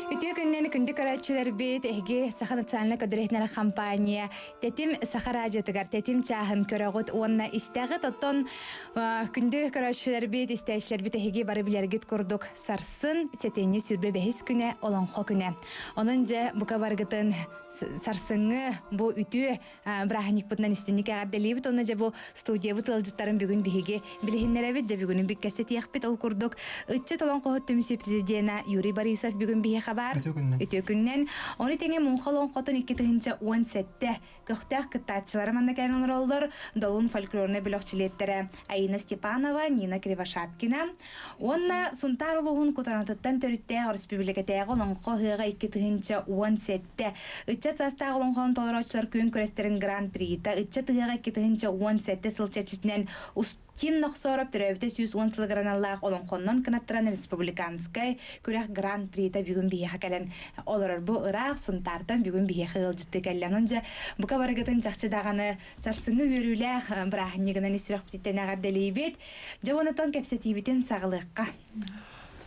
Үтүө күннэн күндү көрөөччүлэрбит, эһиги Саха национальнай көдүрүһүнэр компания Тэтим Саха радиотыгар Тэтим чааһын көрөҕүт уонна истэҕит. Оттон күндү көрөөччүлэрбит, истээччилэрбит эһиги бары билэргит курдук сарсын сэтинньи 25 күнэ Олоҥхо күнэ. Онон дьэ бука барыгытын сарсыҥҥы бу үтүө бырааһынньыкпытынан истинник эҕэрдэлиибит уонна дьэ бу студиябыт ыалдьыттарын бүгүн биһиги билиһиннэрэбит, дьэ бүгүнүн бүккэсэтиэхпит. Ол курдук ыччат олоҥхоһут түмсүү президенэ Юрий Борисов бүгүн биһиэхэ баар. Үтүө күннэн. Ону тэҥэ Муҥха олоҥхотун 2017 көхтөөх кыттааччылара манна кэлэн олороллор. Долун фольклорнай бөлөх чилиэттэрэ Аина Степанова, Нина Кривошапкина уонна Сунтаар улууһун Кутанатыттан төрүттээх өрөспүүбүлүкэтээҕи олоҥхо ыһыаҕа 2017 Ыччат саастаах олоҥхону толорооччулар күөн күрэстэрин гран-прита ыччат ыһыаҕа 2017 сыл чэрчитинэн Устин Нохсоороп төрөөбүтэ 110 сылыгар аналлаах олоҥхоннон кынаттаран республиканскай күрэх гран-прита бүгүн биһиэхэ кэлэн олорор. Бу ыраах Сунтаартан бүгүн биһиэхэ ыалдьыттыы кэллэ. Онон дьэ бука барыгытын чахчы даҕаны сарсыҥҥы үөрүүлээх бырааһынньыгынан ис сүрэхпититтэн эҕэрдэлиибит. Дьэ уонна кэпсэтиибитин саҕалыахха.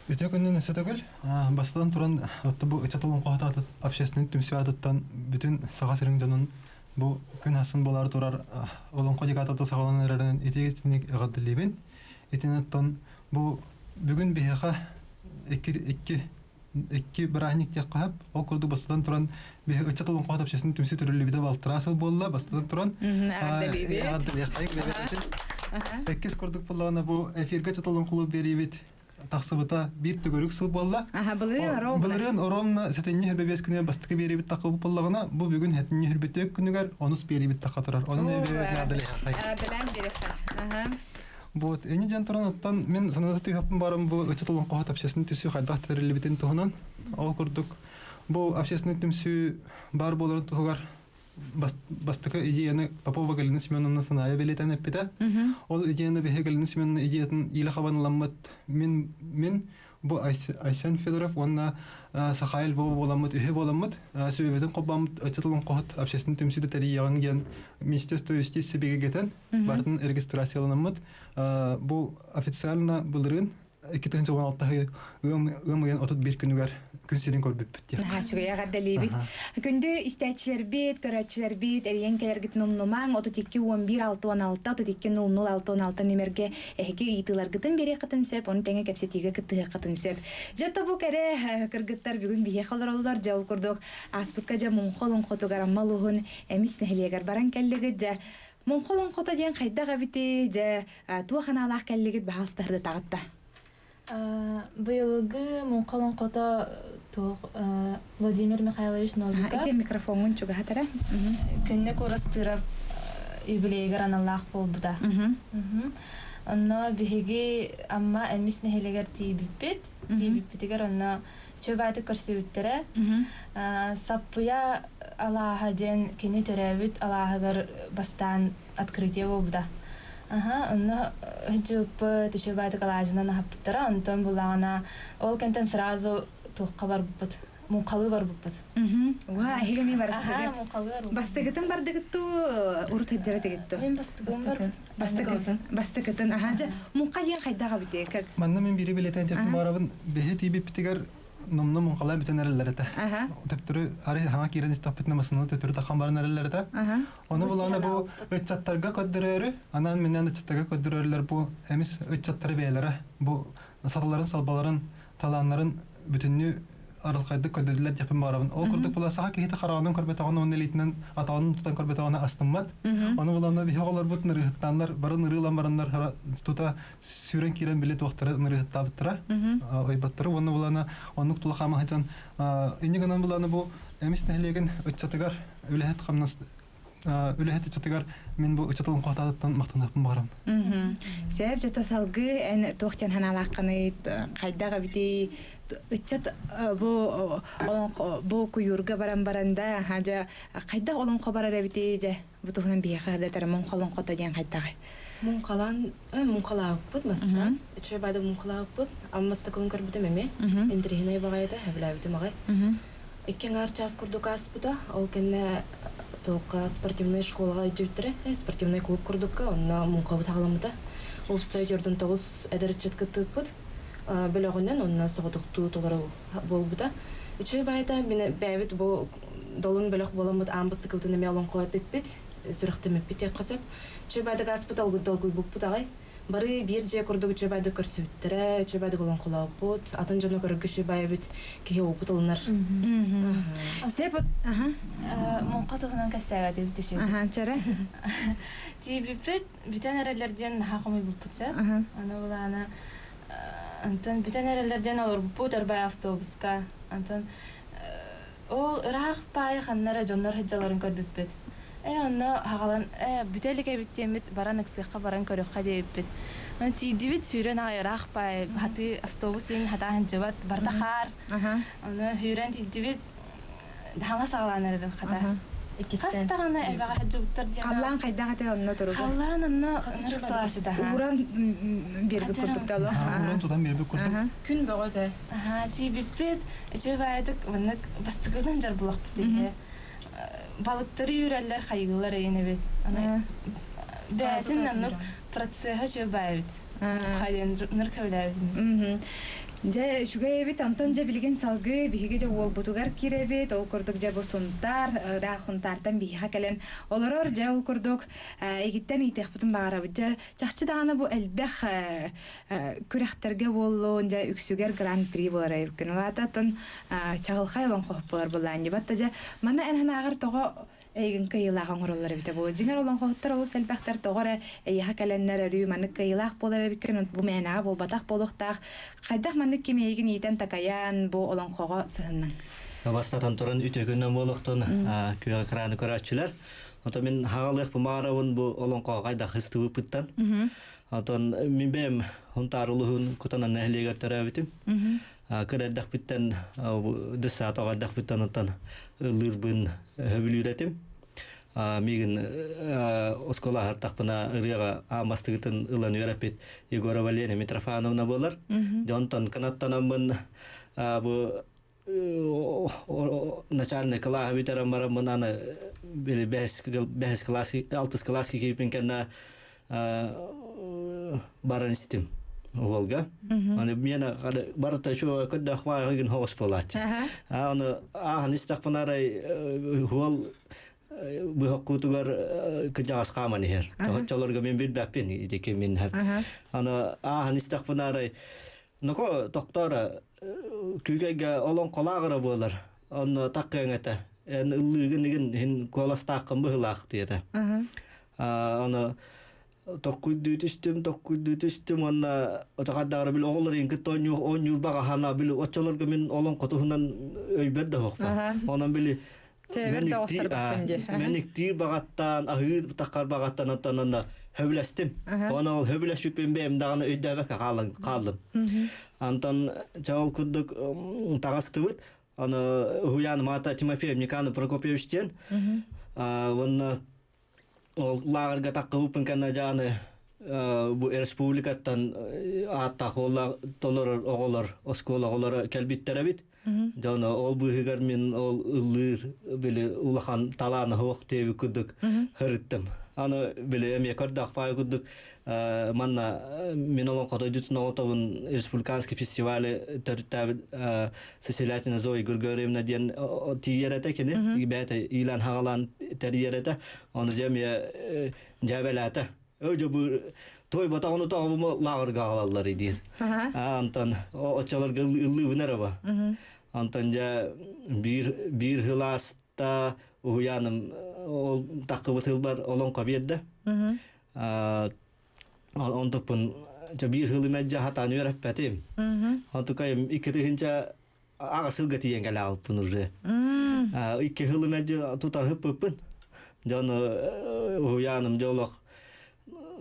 Үтүө күнүн өссө төгүл. Бастатан туран, отто бу ыччат олоҥхоһут общественный түмсүү аатыттан бүтүн Саха сирин дьонун бу күн ахсын буолар турар олоҥхо декадата саҕаланан эрэринэн итиник эҕэрдэлиибин. Итинэн оттон бу бүгүн биһиэхэ икки икки икки бырааһынньык диэххэ сөп. Ол курдук бастатан туран биһи ыччат олоҥхоһут общественный түмсүү төрүллүбүтэ балтараа сыл буолла. Бастатан туран эҕэрдэлиэххэйиҥ бэйэбитин. Иккис курдук буоллаҕына бу эфиргэ ыччат олоҥхолуу биэриибит тахсыбыта биир төгүрүк сыл буолла. Былырыын оромна. Былырыын оромна сэтинньи хүрбэ күнүгэр бастакы биэриибит таххыбыт буоллаҕына, бу бүгүн сэтинньи хүрбүтүөк күнүгэр онус биэриибит тахха турар. Онон эҕэрдэлээн биэриэххэ. Вот, ини дьэн туран оттон мин саната түһэппин баран бу ыччат олоҥхоһут общественный түмсүү хайдах тэриллибитин туһунан. Ол курдук бу общественный түмсүү баар буоларын туһугар бастакы идеяны Попова Галина Семеновна Саная бэлиэтэн эппитэ. Ол идеяны биһи Галина Семеновна идеятын иилэ хабаныламмыт мин мин бу Айсен Федоров уонна Сахайл Львова буоламмыт үһү буоламмыт сүбэбитин холбооммут ыччат олоҥхоһут общественный түмсүүтэ тэрийиэҕиҥ диэн Министерство юстиции бигэргэтэн барытын регистрацияланаммыт бу официально былырыын 2016 ыам ыам ыйын 31 күнүгэр күн сирин көрбүппүт диэх. Наһаа үчүгэй эҕэрдэлиибит. Күндү истээччилэрбит, көрөөччүлэрбит, эрийэн кэлэргитин умнумаҥ. 32 11 66 32 00 66 нүмергэ эһиги ыйытыыларгытын биэриэххитин сөп, ону тэҥэ кэпсэтиигэ кыттыһыаххытын сөп. Дьэ тобук эрэ кыргыттар бүгүн биһиэхэ олороллор. Дьэ ол курдук ааспыкка дьэ муҥха олоҥхотугар Амма улууһун Эмис нэһилиэгэр баран кэллигит. Дьэ муҥха олоҥхото диэн хайдах эбитий? Дьэ туох анаалаах кэллигит баһаалыстаһырда таҕытта. Быйылгы муҥха олоҥхото туох Владимир Михайлович Новиков Ити микрофоҥҥун чугаһатара. Күннүк Урастыырап юбилейыгар аналлаах буолбута. Онно биһиги Амма Эмис нэһилиэгэр тиийбиппит. Тиийбиппитигэр онно үчүгэй көрсүбүттэрэ. Саппыйа алааһа диэн кини төрөөбүт алааһыгар бастаан открытие буолбута. Аха, онно сылдьыбыппыт, үчүгэй алаадьынан аһаппыттара. Онтон буллаҕына ол кэнтэн сразу туохха барбыппыт, муҥхалыы барбыппыт. Уа, эһиги эмиэ барыстыгыт. Муҥхалыы барбыппыт. Бастыгытын бардыгыттуу, урут сылдьара тигитту? Мин бастыгым барбыт. Бастакытын. Бастакытын. Аха, дьэ, муҥха диэн хайдах эбитий? Манна мин биири билэтэн тиэхпин баарабын, биһи тиийбиппитигэр номно муҥхалаан бүтэн эрэллэр этэ. Төптөрү арай хаҥа киирэн истэхпитинэ массыынаны төттөрү тахан баран эрэллэр этэ. Ону булаана бу ыччаттарга көрдөрөөрү, анаан минээн ыччаттарга көрдөрөөрүлэр бу эмис ыччаттары бэйэлэрэ бу саталарын, салбаларын, талааннарын бүтүннүү арылхайдык көрдөрдүлэр диэхпин баҕарабын. Ол курдук була саха киһитэ хараҕынан көрбөтөҕүнэ уонна илиитинэн атаҕын тутан көрбөтөҕүнэ астыммат. Ону булаана биһи оҕолорбут нырыыһыттааннар бары нырыылан бараннар тута сүүрэн киирэн били туохтары нырыыһыттаабыттара, ойбаттара уонна булаана оннук тула хаама сылдьан инньэ гынан булаана бу эмис нэһилиэгин ыччатыгар үлэһит хамнас үлэһит ыччатыгар мин бу ыччат олоҥхоһутаатыттан махтаныахпын баҕарабын. Сөп дьото салгыы эн туох диэн санаалааххыный хайдах эбитий ыччат бу олоҥхо бу куйуурга баран баран да дьэ хайдах олоҥхо барар эбитий дьэ бу туһунан биһиэхэ сырдатар муҥха олоҥхото диэн хайдаҕый Муҥхалаан муҥхалаабыппыт мастаан үчүгэй баайдык муҥхалаабыппыт аммастакылын көрбүтүм эмиэ интэриэһинэй баҕайыта сөбүлээбитим аҕай Икки аҥаар чаас курдук ааспыта. Ол кэннэ туохха спортивнай школаҕа илдьибиттэрэ, спортивнай клуб курдукка, онно муҥхабыт аҕаламмыта. Уопсай 49 эдэр ыччат кыттыбыппыт. Бөлөҕүнэн онно соҕотохтуу толору буолбута. Үчүгэй баайта мин бэйэбит бу долун бөлөх буоламмыт аан бастакыбытын эмиэ олоҥхо эппиппит, сүрэхтэммиппит диэххэ сөп. Үчүгэй баайдык ааспыт долгуйбуппут аҕай. Бары биир дьиэ курдук үчүгэй баайдык көрсүбүттэрэ, үчүгэй баайдык олоҥхолообут, атын дьону көрөргө үчүгэй баай эбит, киһи опыт ылынар. Сеп аха. Муҥха туһунан кэпсээбэтибит түшү. Аха, чара. Тиийбиппит бүтэн эрэллэр диэн наһаа хомуйбуппут сөп. Аны булаана Антон бүтэн эрэллэр диэн олорбуппут арбай автобуска. Антон ол ыраах паайы ханна эрэ дьоннор сылдьалларын көрбүппүт. Ээ онно хаҕалан ээ бүтэ илик эбит диэммит баран ыксыахха баран көрүөххэ диэбиппит. Онон тиийдибит сүүрэн аҕай ыраах паайы хатыы автобус иһин хатаан сылдьыбат барыта хаар. Ону сүүрэн тиийдибит хаҥас саҕалаан эрэр хата. Хас даҕаны эбэҕэ сылдьыбыттар диэн. Халлаан хайдах этэ онно туруга? Халлаан онно ынырык сылаас этэ. Ууран биэрбит курдук да Ууран тутан биэрбит курдук. Күн бөҕө этэ. Аха, тиийбиппит, үчүгэй баайдык маннык бастакынан дьарбылахпыт иһэ. Балыктары үүрэллэр, хайыылар эйин эбит. Аны бэйэтин оннук процеһа үчүгэй баай эбит. Хайын ныр кэбилээбитим. Дьэ, үчүгэй эбит. Антон дьэ билигин салгыы биһиги дьэ уолбутугар киирэбит. Ол курдук дьэ бу Сунтаар, ыраах Сунтаартан биһиэхэ кэлэн олорор. Дьэ ол курдук эгиттэн иитиэхпитин баҕарабыт. Дьэ, чахчы даҕаны бу элбэх күрэхтэргэ буоллун, дьэ үксүгэр гран-при буолар эбиккин. Ол аата оттон чаҕылхай олоҥхоһут буолар былаанньыбат да дьэ манна эн санааҕар тоҕо эйигин кыайыылаах оҥороллор эбитэ буолуо. Дьиҥэр олоҥхоһуттар олус элбэхтэр, тоҕо эрэ эйиэхэ кэлэннэр өрүү маннык кыайыылаах буолар эбиккин, бу мээнэҕэ буолбатах буолуохтаах. Хайдах маннык ким эйигин иитэн-такайан бу олоҥхоҕо сыһыннаҥ? Бастатан туран үтүө күннэн буолуохтун күөх экраны көрөөччүлэр. Ото мин хагалыах бумаарабын бу олоҥхоҕо хайдах ыстыбыппыттан. Отон мин бэйэм Хунтаар улуһун Кутанан нэһилиэгэр төрөөбүтүм. Кыра эрдэхпиттэн дьыссаат оҕо эрдэхпиттэн оттон ыллыырбын сөбүлүүр этим. Миигин оскуола аһартахпына ырыаҕа аан бастакытын ылан үөрэппит Егорова Лена Митрофановна буолар. Дьэ онтон кынаттанаммын бу начальный кылааһы бүтэрэн бараммын аны били бэһис кылаас алтыс кылаас киирбин кэннэ баран истим уолга. Аны миэнэ барыта şu көрдөөх бааҕыгын хоҕус буолааччы. Аны ааһан истэхпин арай уол быһахкутугар кыдьаҕас хааман иһэр. Тоһоччолорго мен билбэппин ити мин Аны ааһан истэхпин арай Ноко тохтоор күүгэйгэ олоҥхолааҕыра буолар. Онно таккыаҥ этэ. Эн ыллыыгын игин иһин куоластааххын быһылаах диэтэ. Аны токкуйдуу түстүм, токкуйдуу түстүм уонна отохардаары били оҕолор иин кытта оонньуур оонньуур баҕаһана били оччолорго мин олоҥхо туһунан өйбөр да суохпа. Онон били Тэбэр да оҕустарбаккын дии. Мэниктиир баҕаттан, аһыыр таххар баҕаттан оттон онно хөбүлэстим. Оны ол хөбүлэспиппин бэйэм даҕаны өйдөөбөккө хааллым. Антон чаол курдук таҕыстыбыт. Аны уһуйаан маата Тимофеев Никанов Прокопьевич диэн. Уонна ол лааҕырга таххыбыппын кэннэ дьааны бу республикаттан ааттаах уоллаах толорор оҕолор оскуола оҕолоро кэлбиттэр эбит. Дьон ол быыһыгар мин ол ыллыыр били улахан талаана суох диэбит курдук һырыттым. Аны били эмиэ көрдөөх паай курдук манна мин олоҥхо дойдутун оҕотобун республиканский фестивали төрүттээбит Сеселятина Зоя Григорьевна диэн тиийэр этэ кини бэйэтэ иилэн хаҕалаан тэрийэр этэ. Ону дьэ эмиэ дьээбэлээтэ. Өйдө бу тойботоҕуну тоҕобума лааҕырга аҕалаллар диир. Антон оччолорго ыллыыбын эрэ ба. Антон дьэ биир биир хылааста уһуйааным ол таххыбыт хылбар олоҥхо биэрдэ. Онтукпун дьэ биир хылы мэлдьэ хатаан үөрэппэтим. Онтукайым икки тыһынча аҕа сылга тиийэн кэлэ аҕалпын уже. Икки хылы мэлдьи тутан ыппыппын. Дьон уһуйааным дьэ олох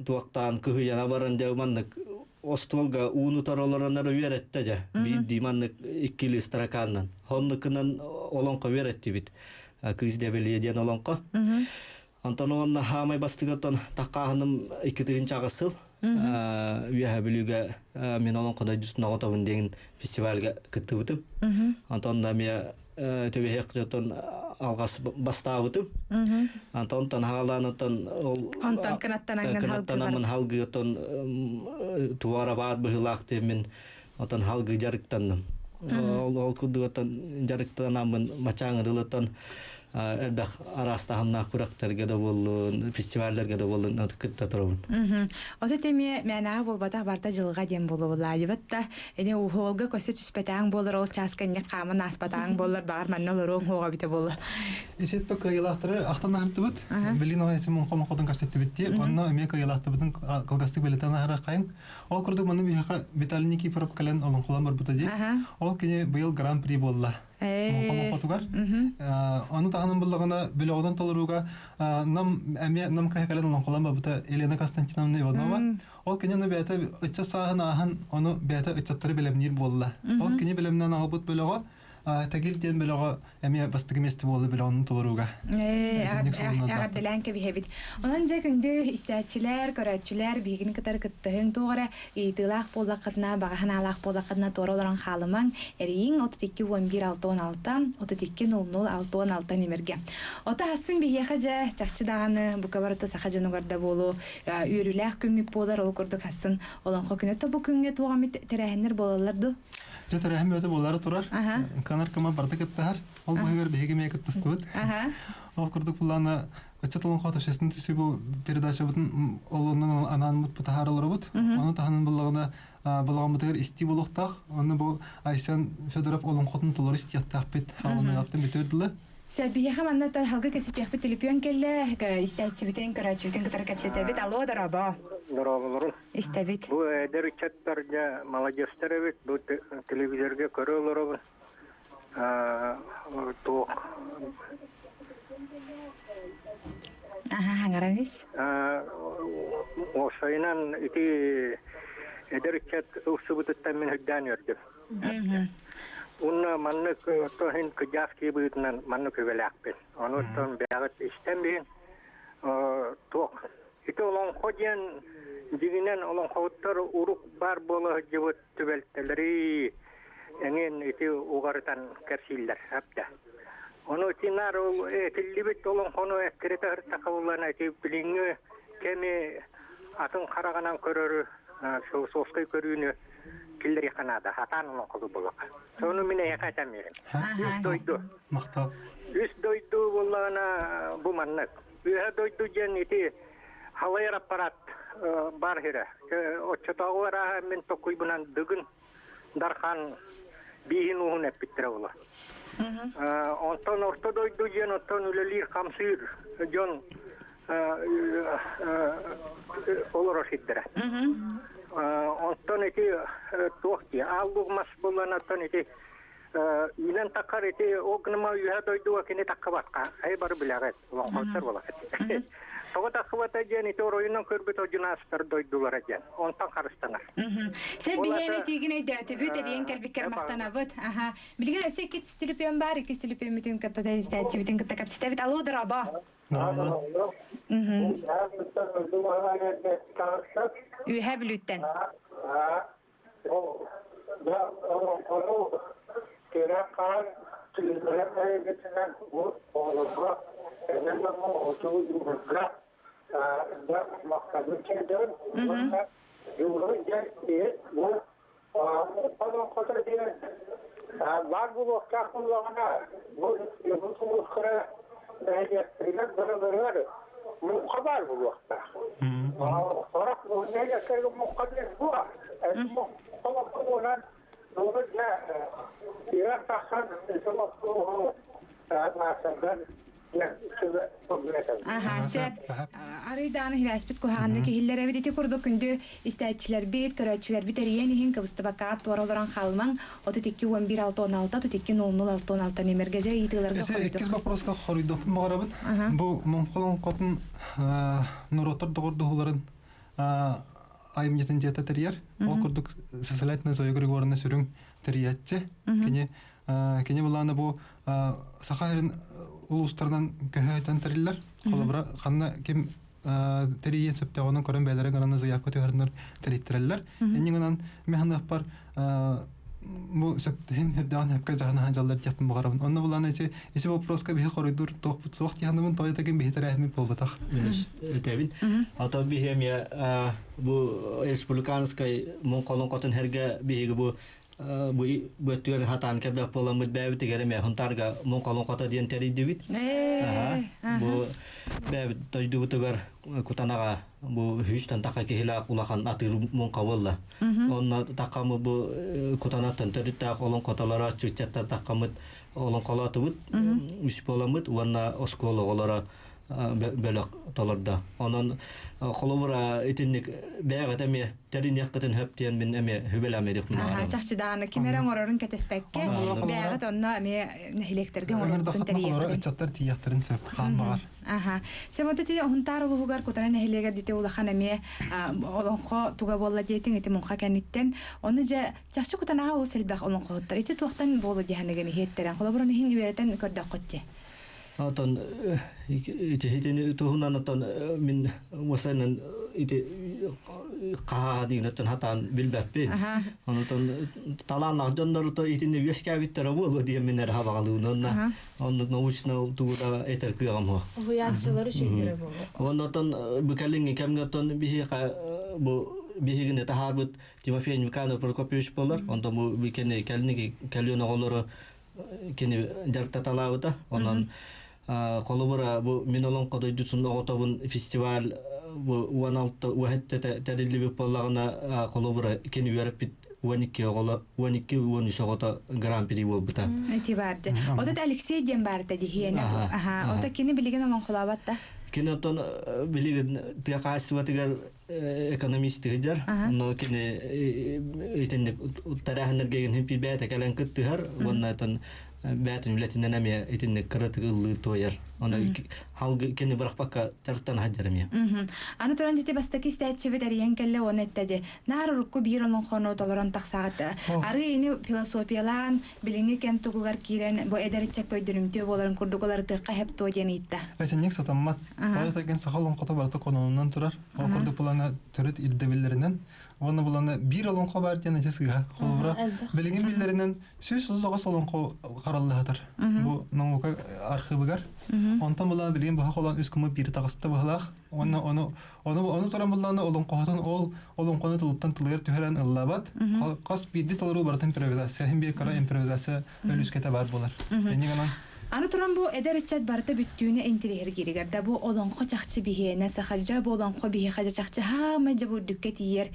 туохтаан кыһыйана баран дьэ маннык остуолга ууну олоронор үөрэттэ дьэ. Биирдии маннык иккилии строканнан. Оннукунан олоҥхо үөрэттибит. Кыыс Дэбэлиэ диэн олоҥхо. Онтон уонна хаамай бастыгыттан таккааһыным 2 сыл Үөһэ Бүлүүгэ мин олоҥхо дойдутун оҕотобун диэн фестивальга кыттыбытым. Онтон да эмиэ төбөһүөх дьонтон алҕас бастаабытым. Онтон хаалаан оттон ол Онтон кынаттанан кынаттанаммын халгыаттан туара баар быһыылаах диэн мин. Отон халгы дьарыктанным. Ол ол курдук отон дьарыктанаммын мачааҥы дылыттан элбэх араас таһымнаах күрэхтэргэ да буоллун, фестивалларга да буоллун кытта турабын. Ото теме мээнэҕэ буолбатах барта дьылҕа диэн буолуо да эне уһуолга көсө түспэтээҥ буолар ол чааска инник хааман ааспатааҥ буолар баҕар манна олоруоҥ хуоҕа битэ буолла. Исетто кыайылаахтары ахтан аһартыбыт. Билин оҕо эсим муҥха олоҥхотун кэпсэттибит дии. Онно эмиэ кыайылаахтыбытын кылгастык бэлэтэн аһараххайын. Ол курдук манна биһиэхэ Виталий Никифоров кэлэн олоҥхолоон барбыта дии. Ол кини быйыл гран-при буолла. Муҥха олоҥхотугар. Ону таһынан буллаҕына бөлөҕүнэн толорууга нам эмиэ нам кыһа кэлэн олоҥхолоон барбыта Елена Константиновна Иванова. Ол кини ону бэйэтэ ыччат сааһын ааһан ону бэйэтэ ыччаттары бэлэмниир буолла. Ол кини бэлэмнээн аҕалбыт бөлөҕө Тэгил диэн бөлөҕө эмиэ бастакы миэстэ буолла бөлөҕүн толорууга. Эҕэрдэлээн кэбиһэбит. Онон дьэ күндү истээччилэр, көрөөччүлэр биһигини кытары кыттыһыҥ туох эрэ ыйытыылаах буоллаххытына, баҕа санаалаах буоллаххытына туора олорон хаалымаҥ. Эрийиҥ 32 11 66 32 00 66 нөмергэ. Ото аһасын биһиэхэ дьэ чахчы даҕаны бука барыта саха дьонугар да буолуо үөрүүлээх күммүт буолар ол курдук асын олоҥхо күнэ то бу күҥҥэ туох эмит тэрээһиннэр буолаллар дуу? Дьэ тэрээһин бөтө буолары турар. Канар кыма барыта кыттыһар. Ол быһыгар биһиги эмиэ кыттыстыбыт. Ол курдук буллаана ыччат олоҥхо общественный түсү бу передачабытын олоннон анаанмыт бутаһаар олоробут. Ону таһынан буллаҕына балаҕаммытыгар истии буолуохтаах. Онно бу Айсен Федоров олоҥхотун толору истиэхтээхпит. Хаалыныаҕыттан бүтүөр дылы. Биһиэхэ манна халгы кэситиэхпит түлүпүөн кэллэ, истээччибитин, көрөөччүбүтүн кытары кэпсэтэбит. Алло, дорообо. Дорооболорун. Истэбит. Бу эдэр ыччаттар дьэ маладьыастар эбит. Бу телевизорга көрө олоробун. Туох Аха, хаҥаран ис. Уопсайынан ити эдэр ыччат ылсыбытыттан мин үрдээн үөрдүм. Уонна маннык тоһин кыдьаах киһи быһыытынан маннык үгэлээхпин. Онуттан бэйэҕит истэн биһин туох ити олоҥхо диэн дьиҥинэн олоҥхоһуттар урук баар буола сылдьыбыт түбэлтэлэри эҥин ити уҕарытан кэпсииллэр әбдэ. Ону ити наар ол этиллибит олоҥхону эккирэтэ сыртахыллан ити билиҥҥи кэми атын хараҕынан көрөрү философскай көрүүнү киллэриэххэ наада сатаан олоҥхолуу буолуохха. Сону мин эйиэхэ этэн биэрим. Үс дойду. Махтал. Үс дойду буоллаҕына бу маннык. Үөһэ дойду диэн ити халайар аппарат бар сирэ. Оччотооҕу арааһа мин токуйбунан Дыгын Дархан бииһин ууһун эппиттэрэ буолар. Онтон орто дойду диэн оттон үлэлиир-хамсыыр дьон олорор сирдэрэ. Онтон ити туох дии аал мас буолан оттон ити үүнэн таххар ити ол гыныма үөһэ дойдуга кини таххыбатка ай бары билэҕит олоҥхоттор буолар тоҕо таххыбата диэн ити оройунан көрбүт одьунаастар дойдулара диэн онтон харыстанар. Сен биһиэни тиигин өйдөөтүбүт, эриэн кэлбиккэр махтанабыт. Аха. Билигин өссө икки телефон бар, икки телефоммутун кытта истээччибитин кытта кэпсэтэбит. Алло, дорообо. Үөһэ Бүлүүттэн. Баар буолуохтаах буоллаҕына, бу улуустара нэһилиэктэригэр барыларыгар муҥха баар буолуохтаах. Сорох нэһилиэктэргэ муҥха диэн суох. Муҥха буолан, дьэ, ирэн тахсан маастардар Аха, сөп. Арый даҕаны хибээспит куһаҕаннык иһиллэр эбит. Ити курдук күндү истээччилэрбит, көрөөччүлэрбит эрийэн иһин кыбыстыбакка туора олорон хаалымаҥ. 32 11 6 16, 32 00 6 16 нөмергэ дьэ ыйытыыларга Эсе хоруйдук. иккис вопроска хоруйдуохпун баҕарабын. Бу Моҥхолоҥхотун норуоттар доҕордоһууларын айымньытын дьиэтэ тэрийэр. Ол курдук Сысолятина Зоя Григорьевна сүрүн тэрийээччи. Кини кини былаана бу Саха сирин улуустарынан көһө сылдьан тэриллэр. Холобура, ханна ким тэрийиэн сөптөөҕүнэн көрөн бэйэлэрэ гынан заявка түһэринэр тэрийтэрэллэр. Инньэ гынан мин саныахпар бу сөптөһүн үрдэҕин хөпкө дьаһана дьаллар диэхпин баҕарабын. Онно булан ити ити вопроска биһи хоруйдуур туохпут суох диһаныбын тоҕо тагын биһи тэрээһиммит буолбатах. Этэбин. Ото биһи эмиэ бу республиканскай муҥхолон хотун herгэ биһиги бу бу бөттүгэр хатаан кэлбэх буоламмыт бэйэбитигэр эмиэ Хунтаарга муҥхолон хото диэн тэрийдибит. Бу бэйэбит дойдубутугар Кутанаҕа бу үстэн таха киһилээх улахан атыыр муҥха буолла. Онно таххаммыт бу Кутанаттан төрүттээх олоҥхотолоро чуччаттар таххаммыт олоҥхолоотубут үс буоламмыт уонна оскуола оҕолоро бөлөх толордо. Онон холобура итинник бэйэҕит эмиэ тэриниэххитин хөп диэн мин эмиэ хүбэлээмирик Аха, чахчы даҕаны ким эрэ оҥорорун кэтэспэккэ, бэйэҕит онно эмиэ нэһилиэктэргэ оҥороргутун тэрийиэххитин. Ыччаттар тиийиэхтэрин сөп, хаан баҕар. Аха. Сэмото ти Хунтаар улууһугар Кутана нэһилиэгэр дите улахан эмиэ олоҥхо туга буолла диэтиҥ ити муҥха кэнниттэн. Ону дьэ чахчы Кутанаҕа олус элбэх олоҥхоһуттар. Ити туохтан буолу диэханыгын иһиэттэрэн холобурун иһин үөрэтэн көрдөххүт дии. Отон ити итини туһунан отон мин уосайынан ити хаһаа диинаттан хатаан билбэппин. Онотон талааннаах дьоннору итини үөскээбиттэрэ буолуо диэн мин эрэ хабаҕалыыбын. Онно оннук научно тугута этэр кыаҕым суох. Уһуйааччылары сүүрдэрэ буолуо. Оннотон бу кэлиҥҥи кэмҥэ оттон биһиэхэ бу биһигини таһаарбыт Тимофей Никанов Прокопьевич буолар. Онтон бу кини кэлиҥҥи кэлиэн оҕолору кини дьарыктаталаабыта. Онон холобура бу мин олоҥхо дойдутун оҕотобун фестиваль бу 16 уһэттэ тэриллибит буоллаҕына холобура кини үөрэппит 12 оҕоло 12-13 оҕото гран-при буолбута. Ити барды. Отут Алексей диэн баарта диһиэнэ. Аха. Ото кини билигин олоҥхолообот да. Кини оттон билигин тыа хаачыстыбатыгар экономист сылдьар. Онно кини итинник тэрээһиннэргэ химпи бэйэтэ кэлэн кыттыһар уонна отон бэйэтин үлэтинэн эмиэ итинник кыратык ыллыыр туойар. Ону халгы кини бырахпакка дьарыктана сылдьар эмиэ. Аны туран дьити бастакы истээччибит эрийэн кэллэ уонна этте дьэ наар урукку биир олоҥхону толорон тахсаҕыт. Арыы ини философиялаан билиҥҥи кэм тугугар киирэн бу эдэр ыччакка өйдөнүмтүө буоларын курдук уларытыахха сөп дуо диэн ыйытта. Эсэнник сатаммат. Тоҕо этэргин саха олоҥхото барыта кононунан турар. Ол курдук булана төрүт ирдэбиллэринэн уонна булана биир олоҥхо баар диэн эчэ сыыһа. Холобура, билигин биллэринэн 139 олоҥхо хараллаһатар. Бу наука архыыбыгар. Онтон булана билигин быһа холоон үс кымы биир таҕыста быһылаах. Уонна ону ону ону туран буллаана олоҥхоһутун ол олоҥхону тылыттан тылыгар түһэрэн ыллаабат. Хас биирдии толоруу барытын импровизация, иһин биир кыра импровизация өлүүскэтэ баар буолар. Инник анан Аны туран бу эдэр ыччат барыта бүттүүнэ интириэһиргииригэр да бу олоҥхо чахчы биһиэнэ сахалдьа бу олоҥхо биһиэхэ дьэ чахчы хаама дьэ бу үрдүккэ тиийэр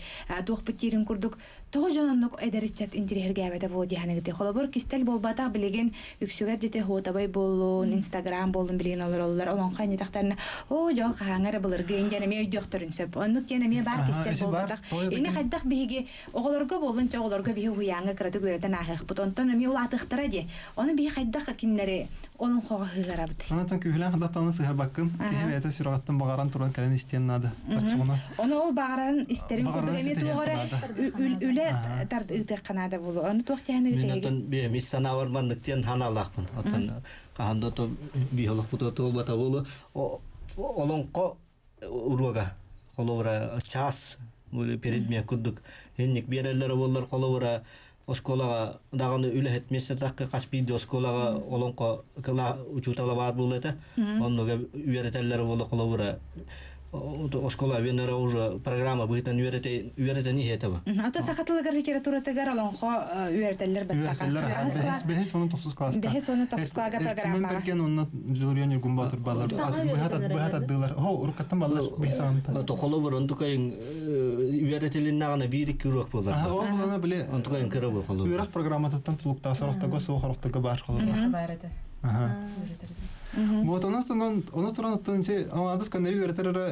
туохпут диирин курдук Тоҕо дьон оннук эдэр ыччат интириэһиргээбэтэ буолуо дии саныыгытый? Холобур, кистэл буолбатах билигин үксүгэр дьити хуотабай буоллун, Инстаграм буоллун билигин олороллор. Олоҥхо иннитахтарына, оо, дьол хаһааҥҥа эрэ былыргы диэн эмиэ өйдүөхтөрүн сөп. Оннук диэн эмиэ баар кистэл буолбатах. Ини хайдах биһиги оҕолорго буоллун, чэ оҕолорго биһи уһуйааҥҥа кыратык үөрэтэн ааһыахпыт. Онтон эмиэ улаатыахтара дии. Ону биһи хайдах кинилэри олоҥхоҕо сыһыарабыт? Онтон күүһүлээн хадаттаны сыһарбаккын, киһи бэйэтэ сүрэҕиттэн баҕаран туран кэлэн истиэн наада. Оччоҕуна. Ону ол баҕарарын истэрин курдук эмиэ туох эрэ үлэ ыытыахха наада буолуо. Ону туох диэхин Мин оттон бэйэм ис санаабар маннык диэн ханаалаахпын. Оттон хаһан да биһи олохпутугар туолбата буолуо. Олоҥхо уруога холобура чаас предмет курдук инник биэрэллэрэ буоллар холобура оскуолаҕа даҕаны үлэһит миэстэтахха хас биирдии оскуолаҕа олоҥхо кыла учуутала баар буолуо этэ оннуга үөрэтэллэрэ буолла холобура оскуола үөннэрэ уже программа быһыытынан үөрэтэн иһиэ этэ бу. Ото саха тылыгар литературатыгар олоҥхо үөрэтэллэр баттаха. Бэһис уонна тохсус класска. Бэһис уонна тохсус класска программаҕа. Берген уонна Дьулуруйан Ньургун Боотур баллар. Быһа тардыылар. Хо, уруккаттан баллар бэһис аҕантан. Холобур, онтукайын үөрэтилиннэҕинэ биир-икки уруок буолар. Ол булана били онтукайын кыра бу холобур. Үөрэх программатыттан тулуктаах сорохторго суох сорохторго баар холобур. Баар этэ. Вот ону туран ону туран оттон ити аҥаардас көннөрү үөрэтэр эрэ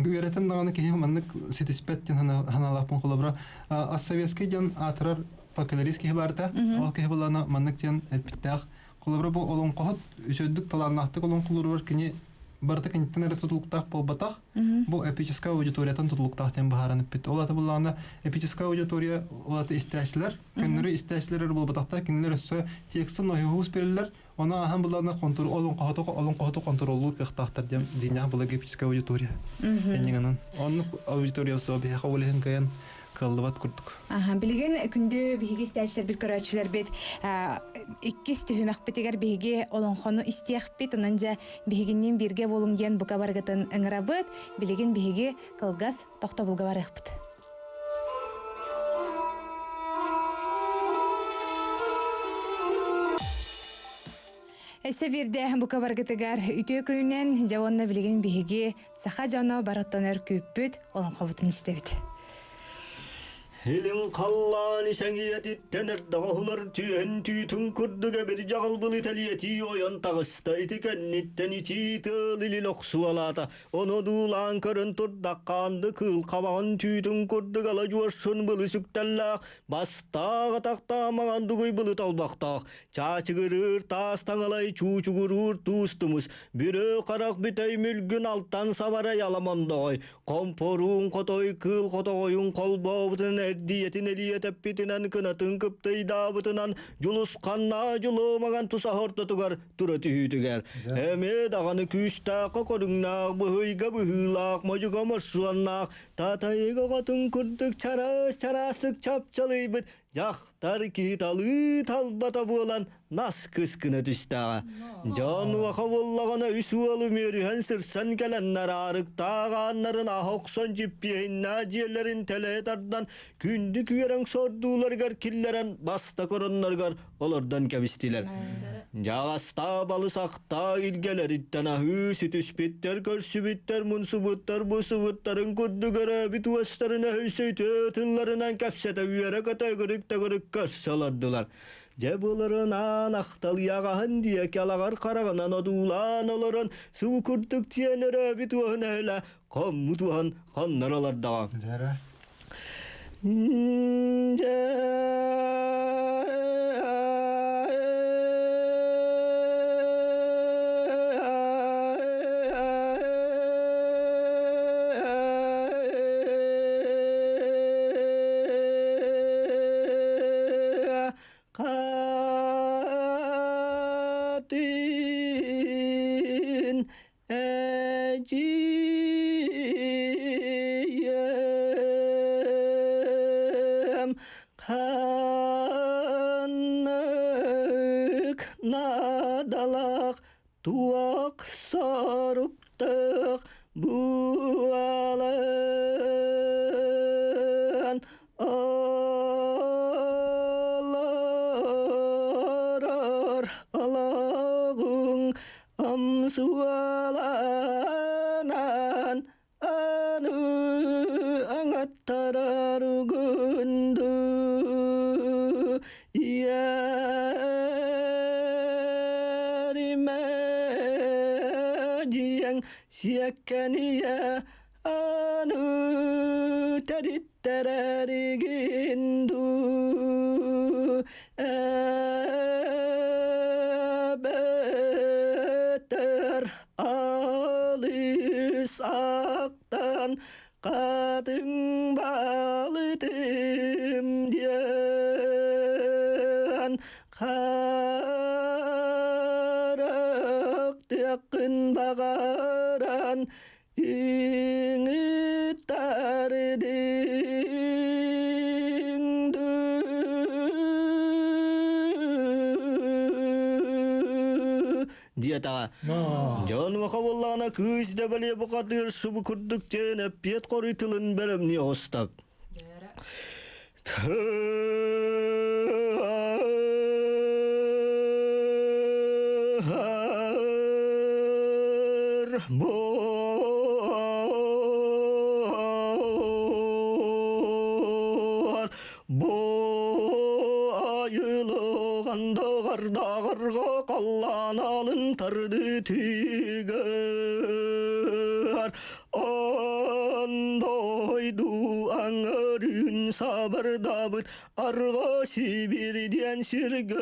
үөрэтэн даҕаны киһи маннык ситиспэт диэн ханаалаахпын холобура ассоветский диэн аатырар фольклорист киһи баарта ол киһи булана маннык диэн эппиттээх холобура бу олоҥхоһут үчүгдүк талааннаахтык олоҥхолууругар кини барыта киниттэн эрэ тутулуктаах буолбатах бу эпическая аудиториятан тутулуктаах диэн быһааран эппит ол ата буллаҕына эпическая аудитория ол ата истээччилэр көннөрү истээччилэр эрэ буолбатахтар кинилэр өссө текстын ойуһуус бериллэр Ону ааһан булларына олоҥхоһуту олоҥхоһуту контроллуур кыахтаахтар диэн дьиҥнээх былыргы эпическэй аудитория. Энньиҥанан. Оннук аудитория суох биһиэхэ ол иһин кыайан кыаллыбат курдук. Аха, билигин күндү биһиги истээччилэрбит, көрөөччүлэрбит иккис түһүмэхпитигэр биһиги олоҥхону истиэхпит, онон дьэ биһигинниин бииргэ буолуҥ диэн бука барыгытын ыҥырабыт. Билигин биһиги кылгас тохтобулга барыахпыт. Өссө биирдэ бука баргытыгар үтүө күнүнэн дьэ уонна билигин биһиги саха дьоно барыттан өр күүппүт олоҥхобутун истэбит. Илин халлаан исэҥиэтиттэн эрдэҕэ түһэн түүтүн курдук эбир дьаҕылбыл итэлиэтии ойон таҕыста ити кэнниттэн итии тыал илин охсуолаата Ону одуулаан көрөн турдахха анды кыыл хабаҕын түүтүн курдук ала дьуорсун былы сүктэллээх, бастаах атахтаах маҥан дугуй былы толбохтоох, чаачыгырыыр таас таҥалай чуучугуруур туус тумус, бүрө харах бүтэй мүлгүн алтан сабарай аламондоҕой, хомпоруун хотой кыыл хотоҕойун холбообутун эрдийэтин элийэ тэппитинэн кынатын кыптыйдаабытынан дьулусханнаа дьулуомаган тусаһа ортотугар тура түһүүтүгэр эмиэ даҕаны күүстээххэ көрүҥнээх быһыйга быһыылаах модьуга морсуоннаах татайыга оҕотун курдук чараас чараастык чапчалыйбыт дьахтар киһи талыы талбата буолан нас кыскына түстэҕэ. Дьон уоха буоллаҕына үс уолу үмүөрүһэн сырсан кэлэннэр аарыктаах ааннарын аһа охсон дьиппиэһиннээх дьиэлэрин тэлэһи тардан күндү күөрэҥ сордууларыгар киллэрэн бастакы оронноругар олордон кэбистилэр. Дьаҕастаа балысахтаа илгэлэриттэн аһыы сүтүспүттэр, көрсүбүттэр, мунсубуттар, бусубуттарын курдук өрөөбүт уостарын өһүйсөйтөө тылларынан кэпсэтэ үөрэ-көтө өгүрүк-төгүрүк көрсө олордулар. Дьэ буларын аан ахталыйаҕаһын диэки алаҕар хараҕынан одуулаан олорон суу курдук тиэн өрөөбүт уоһун өһүлэ хоммут уоһун хоннор олордоҕо. Дьэрэ. Катын Эдьиийэм ханнык наадалаах туох соруктаах буолан олорор олоҕуҥ Амсуаланан аны аҥаттарар угунду иэримэ диэн сиэккэнийэ аны тэриттэрэригин дуу эбэтэр алыс ақтан қатын балытым диэн харахтыаххын баҕаран Иҥиттэрдиҥ диэтэҕэ. Дьон уоха буоллаҕына кыыс да бэлиэ бухатыыр субу курдук диэн эппиэт хоруй тылын бэлэмнии оҕуста. Бор бу айылыган дағырға қаллан алын тарды тигер Ондойду аңырын сабырдабыт арғы Сибирден сирге.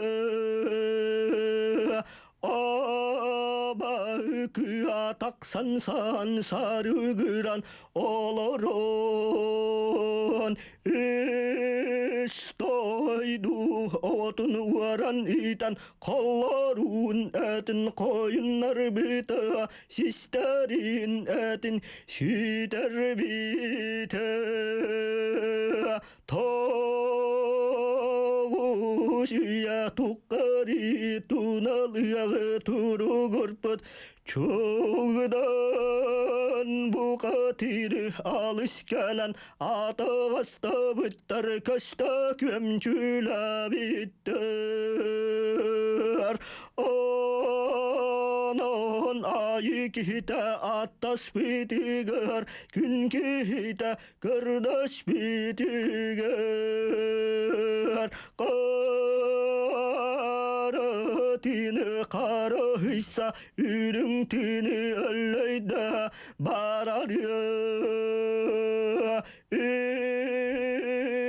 кыа тахсан сан сарыгыран олорон үс дойду отун уоран ыытан холлоруун этин хойуннарбыта систэрин этин сүтэрбитэ Тоҕус үйэ туххари туналыаҕы туругурпут чугдан букатыры алыс кэлэн атаҕастабыттар көстө күөмчүлэбиттэр Онон айы киһитэ аттаспытыгар күн киһитэ Көрдөспүтүгэр Харатыны харыһыйса үрүҥ тыыны өллөйдө барарыа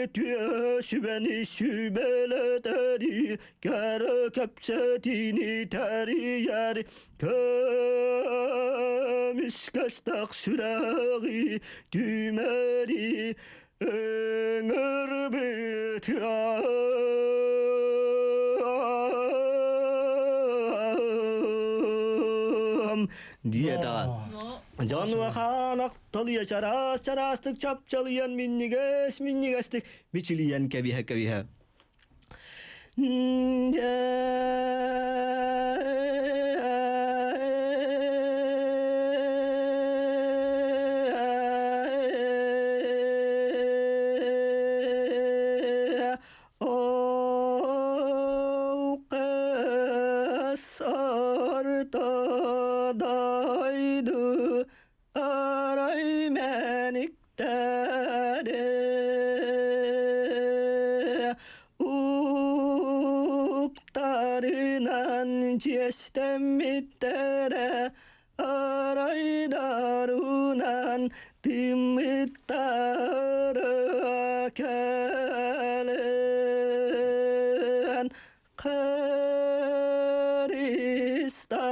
Үтүө сүбэни сүбэлэтэри кэрэ кэпсэтиини тэрийэр Көмүскэстэх сүрэҕи түмэри ыҥырбыт диэтэҕин. Дьон улахан ахталыйа чараас чараастык чапчалыйан минньигэс минньигэстик мичилийэн кэбиһэ-кэбиһэ. Ол кыс орто дойду арай мэниктэрэ уктарынан чиэстэммиттэрэ арайдарынан тыммыттара кэлэн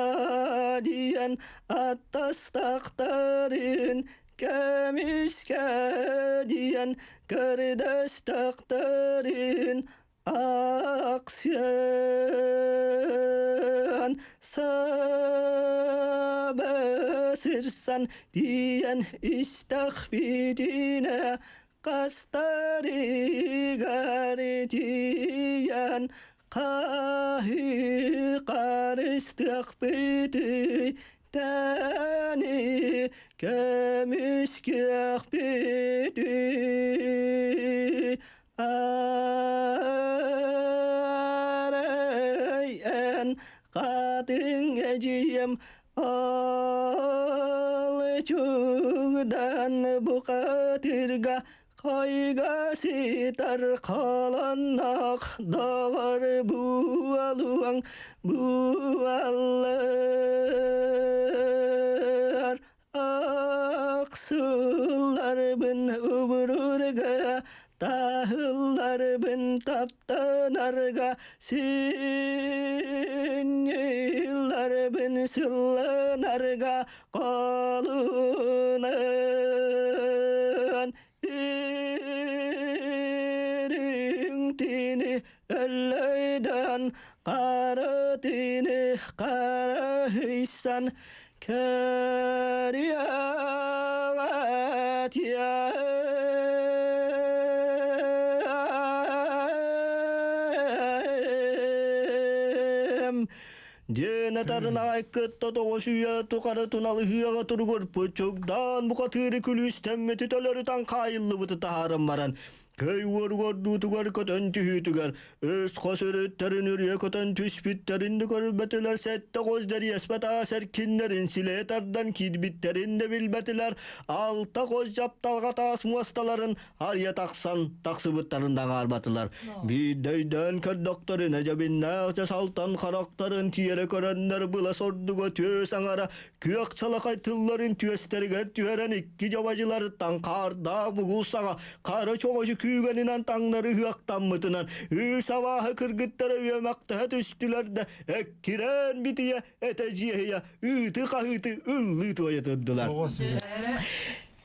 Христодиан аттастахтарын көмүскэдиэн көрдөстөхтөрүн аксыан сабысырсан диэн истэхпитинэ Кастарыгар тиийэн хаһыы харыстыахпытый тэни көмүскүөхпүтүй арай эн хатыҥ эдьиийим Ал чугдан бухатырга хайга сытар халаннах даҕар буалуаҥ буаллар Аксылларбын убурурга таһылларбын таптанарга синньылларбын сылланарга колунан Ириҥтини өллөйдөн қаратыны қараһыйсан Кэриэҕэтиэм Диэн этэрин айкытта тоҕус үйэ тухары туналыһыаҕа туругур пучугдаан букатыыры күлүүстэммити төлөрүтэн хаайыллыбыты таһааран баран Көй уоругар көтөн түһүүтүгэр өс хос өрүттэрин үрүйэ көтөн түспүттэрин да көрбөтүлэр сэттэ хос дэриэспэт аас эркиннэрин силэйэ тардан киирбиттэрин да билбэтилэр алта хос дьапталҕа таас муосталарын арыйа тахсан тахсыбыттарын да аҥаарбатылар биирдэ өйдөөн көрдөхтөрүнэ дьэбиннээх дьасалтан харахтарын тиэрэ көрөннөр была сордуга түөс аҥара күөх чалахай тылларын түөстэригэр түһэрэн икки дьабадьыларыттан хаардаах бугул саҕа хара чоҕочу күүгэнинэн таҥнары ыһыахтаммытынан үс абааһы кыргыттара үөмэхтэһэ түстүлэр да эккирээн битийэ этэ дьиэһийэ ыыты-хаһыыты ыллыы туойа турдулар.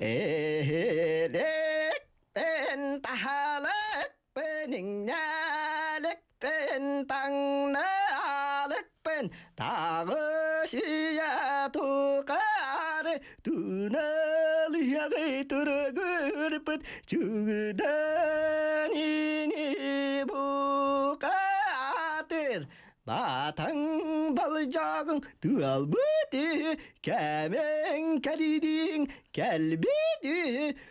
Эһэлэкпин таһалыкпын иҥнэликпин таҥналыкпын таҕысыйа тухары туналыйаҕы тургурбут чугудан ини букатыр Батаҥ балдьааҕыҥ тыалбыт кэмэҥ кэлиидиҥ кэлбит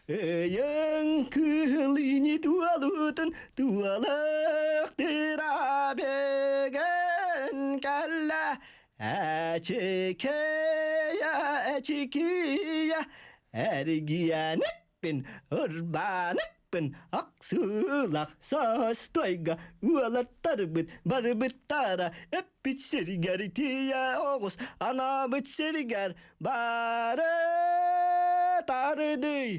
өйөҥ кыһыл ини туолутун туолахтыра бэгэн кэллэ эчикия эчикия эргиэниппин ырбанык Аксыылах саастайга уолаттарбыт барыбыттара эппит сиригэр тиийэ оҕус анаабыт сиригэр бары тарыдый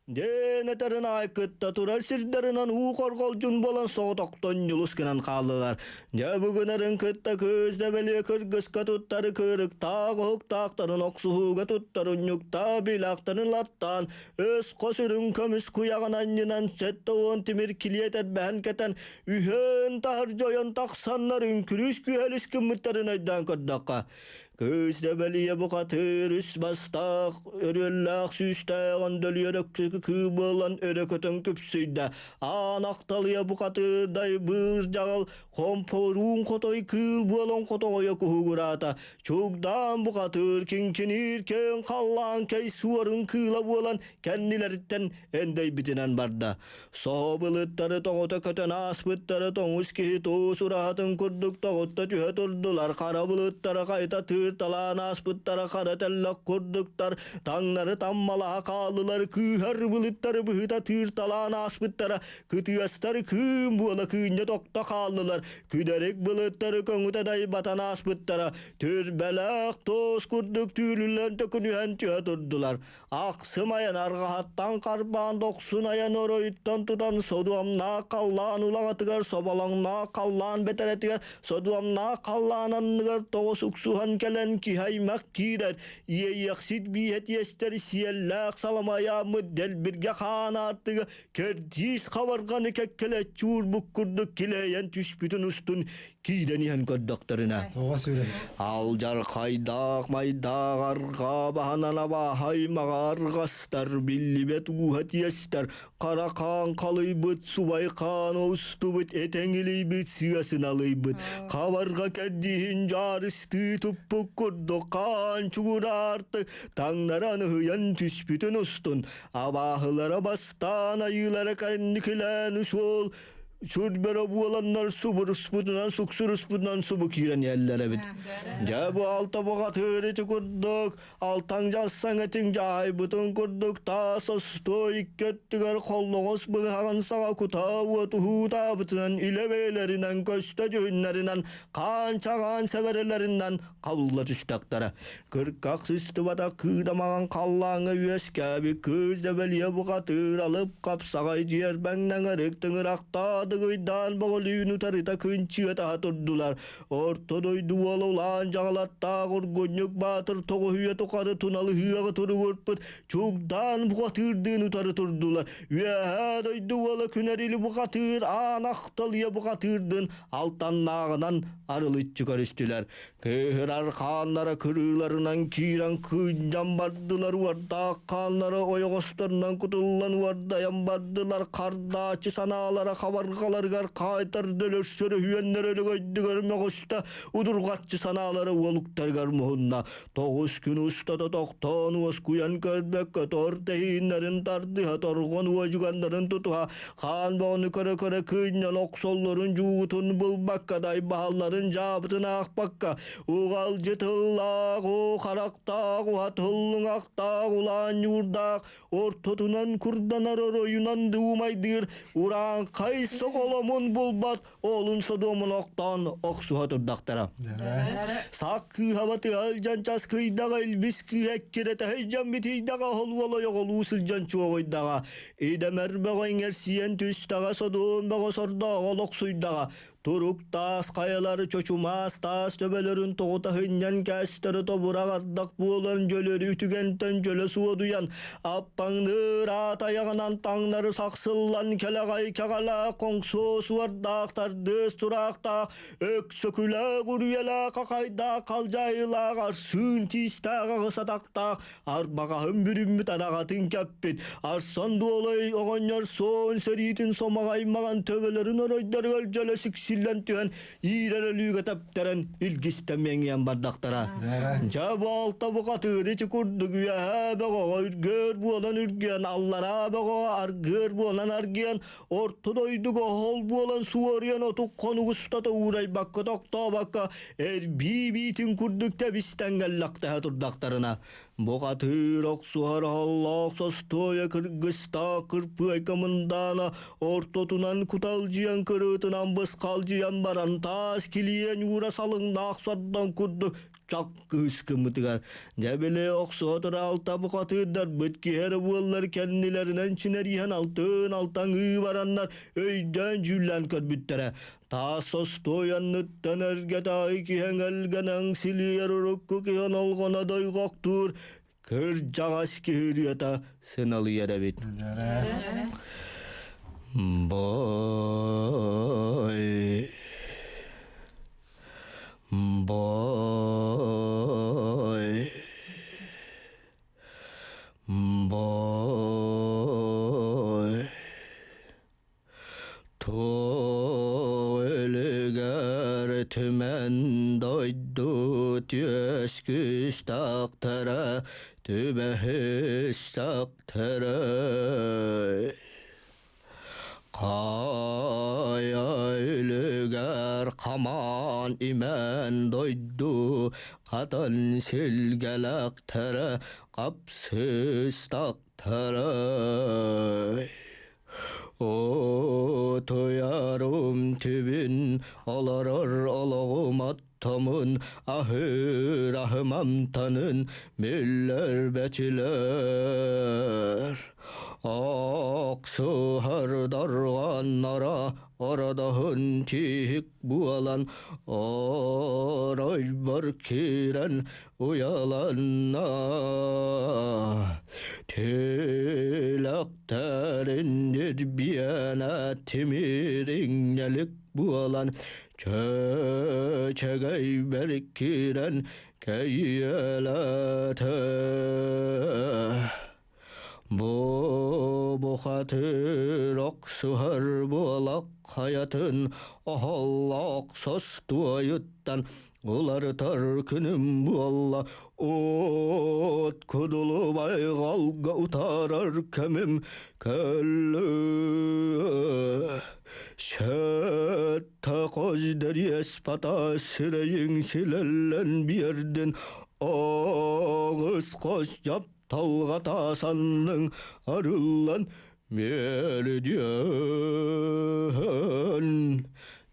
Диэн этэрин кытта турар сирдэринэн уу хорҕолдьун буолан соҕотохтон ньулус гынан хааллылар. Дьэ бүгүнэрин кытта кыыс дэбэлиэ кыргыска туттары кыырыктаах уһуктаахтарын охсуһууга туттарын ньуктаа билаахтарын латтаан Өс хос үрүҥ көмүс куйаҕын анньынан 70 тимир килиэт эрбэһэн кэтэн, үһүөн таһырдьа ойон тахсаннар үҥкүрүүс күһэлис гыммыттарын өйдөөн көрдөххө, кыыс дэбэлийэ бухатыыр үс бастаах, өрүөллээх сүүстээх өндөлүйэр өксөкү кыы буолан өрө көтөн күпсүйдэ. Аан ахталыйа бухатыыр дайбыыр дьаҕал хомпоруун хотой кыыл буолан хотоҕойо куһугураата. Чугдаан бухатыыр киҥкиниир киэҥ халлаан кэй суорун кыыла буолан кэннилэриттэн эндэйбитинэн барда. Соһо былыттары тоҕута көтөн ааспыттары тоҥус киһи туус ураһатын курдук тоҕутта түһэ турдулар. Хара былыттары хайта тыырталаан ааспыттара хара тэллэх курдуктар таҥнары таммалаһа хааллылар. Кыыһар былыттары быһыта тыырталаан ааспыттара кытыастар кыым буола кыынньа тохто хааллылар. Күдэрик былыттары көҥүтэ дайбатан ааспыттара, түрбэлээх туос курдук түүрүллэн төкүнүһэн түһэ турдулар. Ахсым айан арҕаһаттан харбаан дохсун айан оройуттан тутан содуомнаах халлаан улаҕатыгар соболоҥноох халлаан бэтэрэтигэр содуомнаах халлаан анныгар тоҕус уксуһан кэлэн киһи аймах киирэр иэйиэхсит бииһэ тиэстэр сиэллээх саламайааммыт дэлбиргэ хаан аартыга Кэрдиис хабарҕаны кэккэлэччи уурбут курдук килэйэн түспүтүн устун киирэн иһэн көрдөхтөрүнэ алдьархайдаах майдаах арҕаа баһынан абааһай маҕарҕастар биллибэт ууһа тиэстэр хара хаан халыйбыт субай хаан устубут этэҥилийбит сыасын алыйбыт хабарҕа кэрдииһин дьаарыстыы туппут курдук хаан чугураарты таҥнаран ыһыйан түспүтүн устун Абааһылара бастаан айыылара кэнникилээн суол сүрбөрө буоланнар субуруспутунан суксуруспутунан субу киирэн иһэллэр эбит. Дьэ бу алта богатыыр ити курдук алтаҥ дьассаҥ этиҥ дьаһайбытын курдук таас остуой икки өттүгэр холлоҕос быһаҕын саҕа кутаа уот уһуутаабытынан илэ бэйэлэринэн көстө дьүһүннэринэн хаан чаҕаан сэбэрэлэринэн хабылла түстэхтэрэ. Кырках сыстыбатах кыыдамаҕан халлааҥҥа үөскээбит кыыс дэбэлийэ бухатыыр алып хапсаҕай дьиэрбэҥнэҥэрик тыҥырахтаа дыгыйдаан боҕолүүн утарыта күнчүө таһа турдулар. Орто дойду уола улаан дьаҕалаттаах ургунньук баатыр тоҕуһуйа тухары туналыһыаҕы туругурпут чугдаан бухатыырдыын утары турдулар. Үөһээ дойду уола күнэрили бухатыыр аан ахталыйа бухатыырдыын алтаннааҕынан арылыччы көрүстүлэр. Кыыһырар хааннара кырыыларынан киирэн кыынньан бардылар, уордаах хааннара ойоҕосторунан кутуллан уордайан бардылар, хардааччы санаалара хабарҕаларыгар хаайтар дөлөрсөр өһүөннэр өрөгөйдүгэр мөҕүстэ, удурҕаччы санаалара уолуктарыгар муһунна. Тоҕус күн устата тохтоон уоскуйан көрбөккө тор тэһииннэрин тардыһа, торҕон уодьуганнарын тутуһа, хаан боҕону көрө-көрө кыынньан охсоллорун дьуутун булбакка дайбаһалларын дьаабытын аахпакка уҕалдьы тыллаах уу харахтаах уһатыллыҥахтаах улаан ньуурдаах ортотунан курданар оройунан дуумайдыыр урааҥхай соҕус. Холомун булбат Оолун содуомун охтоон охсуһа турдахтара. Саак кыыһаба тыалдьан часкыйдаҕа илбис кыыһа эккирэтэһэйдьан битийдэҕэ оһолуол ойоҕолуу сылдьан чуоҕуйдаҕа идэмэр бөҕө иҥэрсийэн түстэҕэ содуом бөҕө сордооҕо олохсуйдаҕа турук таас хайалары чочумаас таас төбөлөрүн тоҕута сынньан кээстэрэ тобурах ардах буолан дьөлөрү үтүгэнтэн дьөлө суодуйан Аппаҥныыр аат айаҕынан таҥнары сахсыллан кэлэҕэй кэҕэлээх хоҥсуо суордаах тардыас тураахтаах өксөкүлээх үрүйэлээх хахайдаах халдьаайылаах арсыын тиистээх аҕыс атахтаах арбаҕаһын бүрүммүт адаҕатын кэппит арсан дуолай оҕонньор суон сэриитин сомоҕой маҥан төбөлөрүн оройдоругар дьөлө сиксиллэн түһэн иирэр өлүүгэ тэптэрэн илгистэн мэҥийэн бардахтара. Дьэ бу алта бухатыыр ити курдук үөһээ бөҕөҕө үргүөр буолан үргүөн, аллараа бөҕөҕө аргыар буолан аргыйан, орто дойдуга оһол буолан суоруйан отук хонук устата уурайбакка тохтообокко эрбии биитин курдук тэбистэн кэллэхтэһэ турдахтарына Бухатыыр охсуһар оһоллоох состуойа кыргыстаах кырпыайка мындаана ортотунан куталдьыйан кырыытынан бысхалдьыйан баран таас килиэн уура салыҥнаах сордоҥ курдук чак кыыс гыммытыгар дьэ били охсуһа тура алта бухатыырдарбыт киһи эрэ буоллар кэннилэринэн чинэрийэн алтын алтаҥыы бараннар өйдөөн дьүүллээн көрбүттэрэ Таас остуой анныттан эргэтаайы киһэҥ элгэнэҥ силийэр урукку киһи онолҕоно дойҕохтуур кырдьаҕас киһи ырыата сыналыйар эбит. Бой Бой Бой Туөлүгэр түмэн дойду түөскүс тахтара түбэһис тахтара Хайа үлүгэр хамаан имэн дойду хатан силгэлэхтэрэ хапсыс тахтара Утуйарым түбүн олорор олоҕум оттомун аһыыр аһым амтанын биллэрбэтилэр. Охсуһар дорҕоонноро ородоһун тииһик буолан оройбор киирэн уйаланна Тилэхтэрин нирбиэнэ тимириҥнэлик буолан чөчөгөй бэркирэн кэйиэлэтэ Бу бухатыр охсуһар буолах хайатын оһоллоох состуойуттан уларытар күнүм буолла от кудулу байҕалга утаарар кэмим кэллэ Сэттэ хос дэриэс бата сирэйиҥ силэллэн биэрдин аҕыс хос дьап талҕата санныҥ арыллан биэрдиэн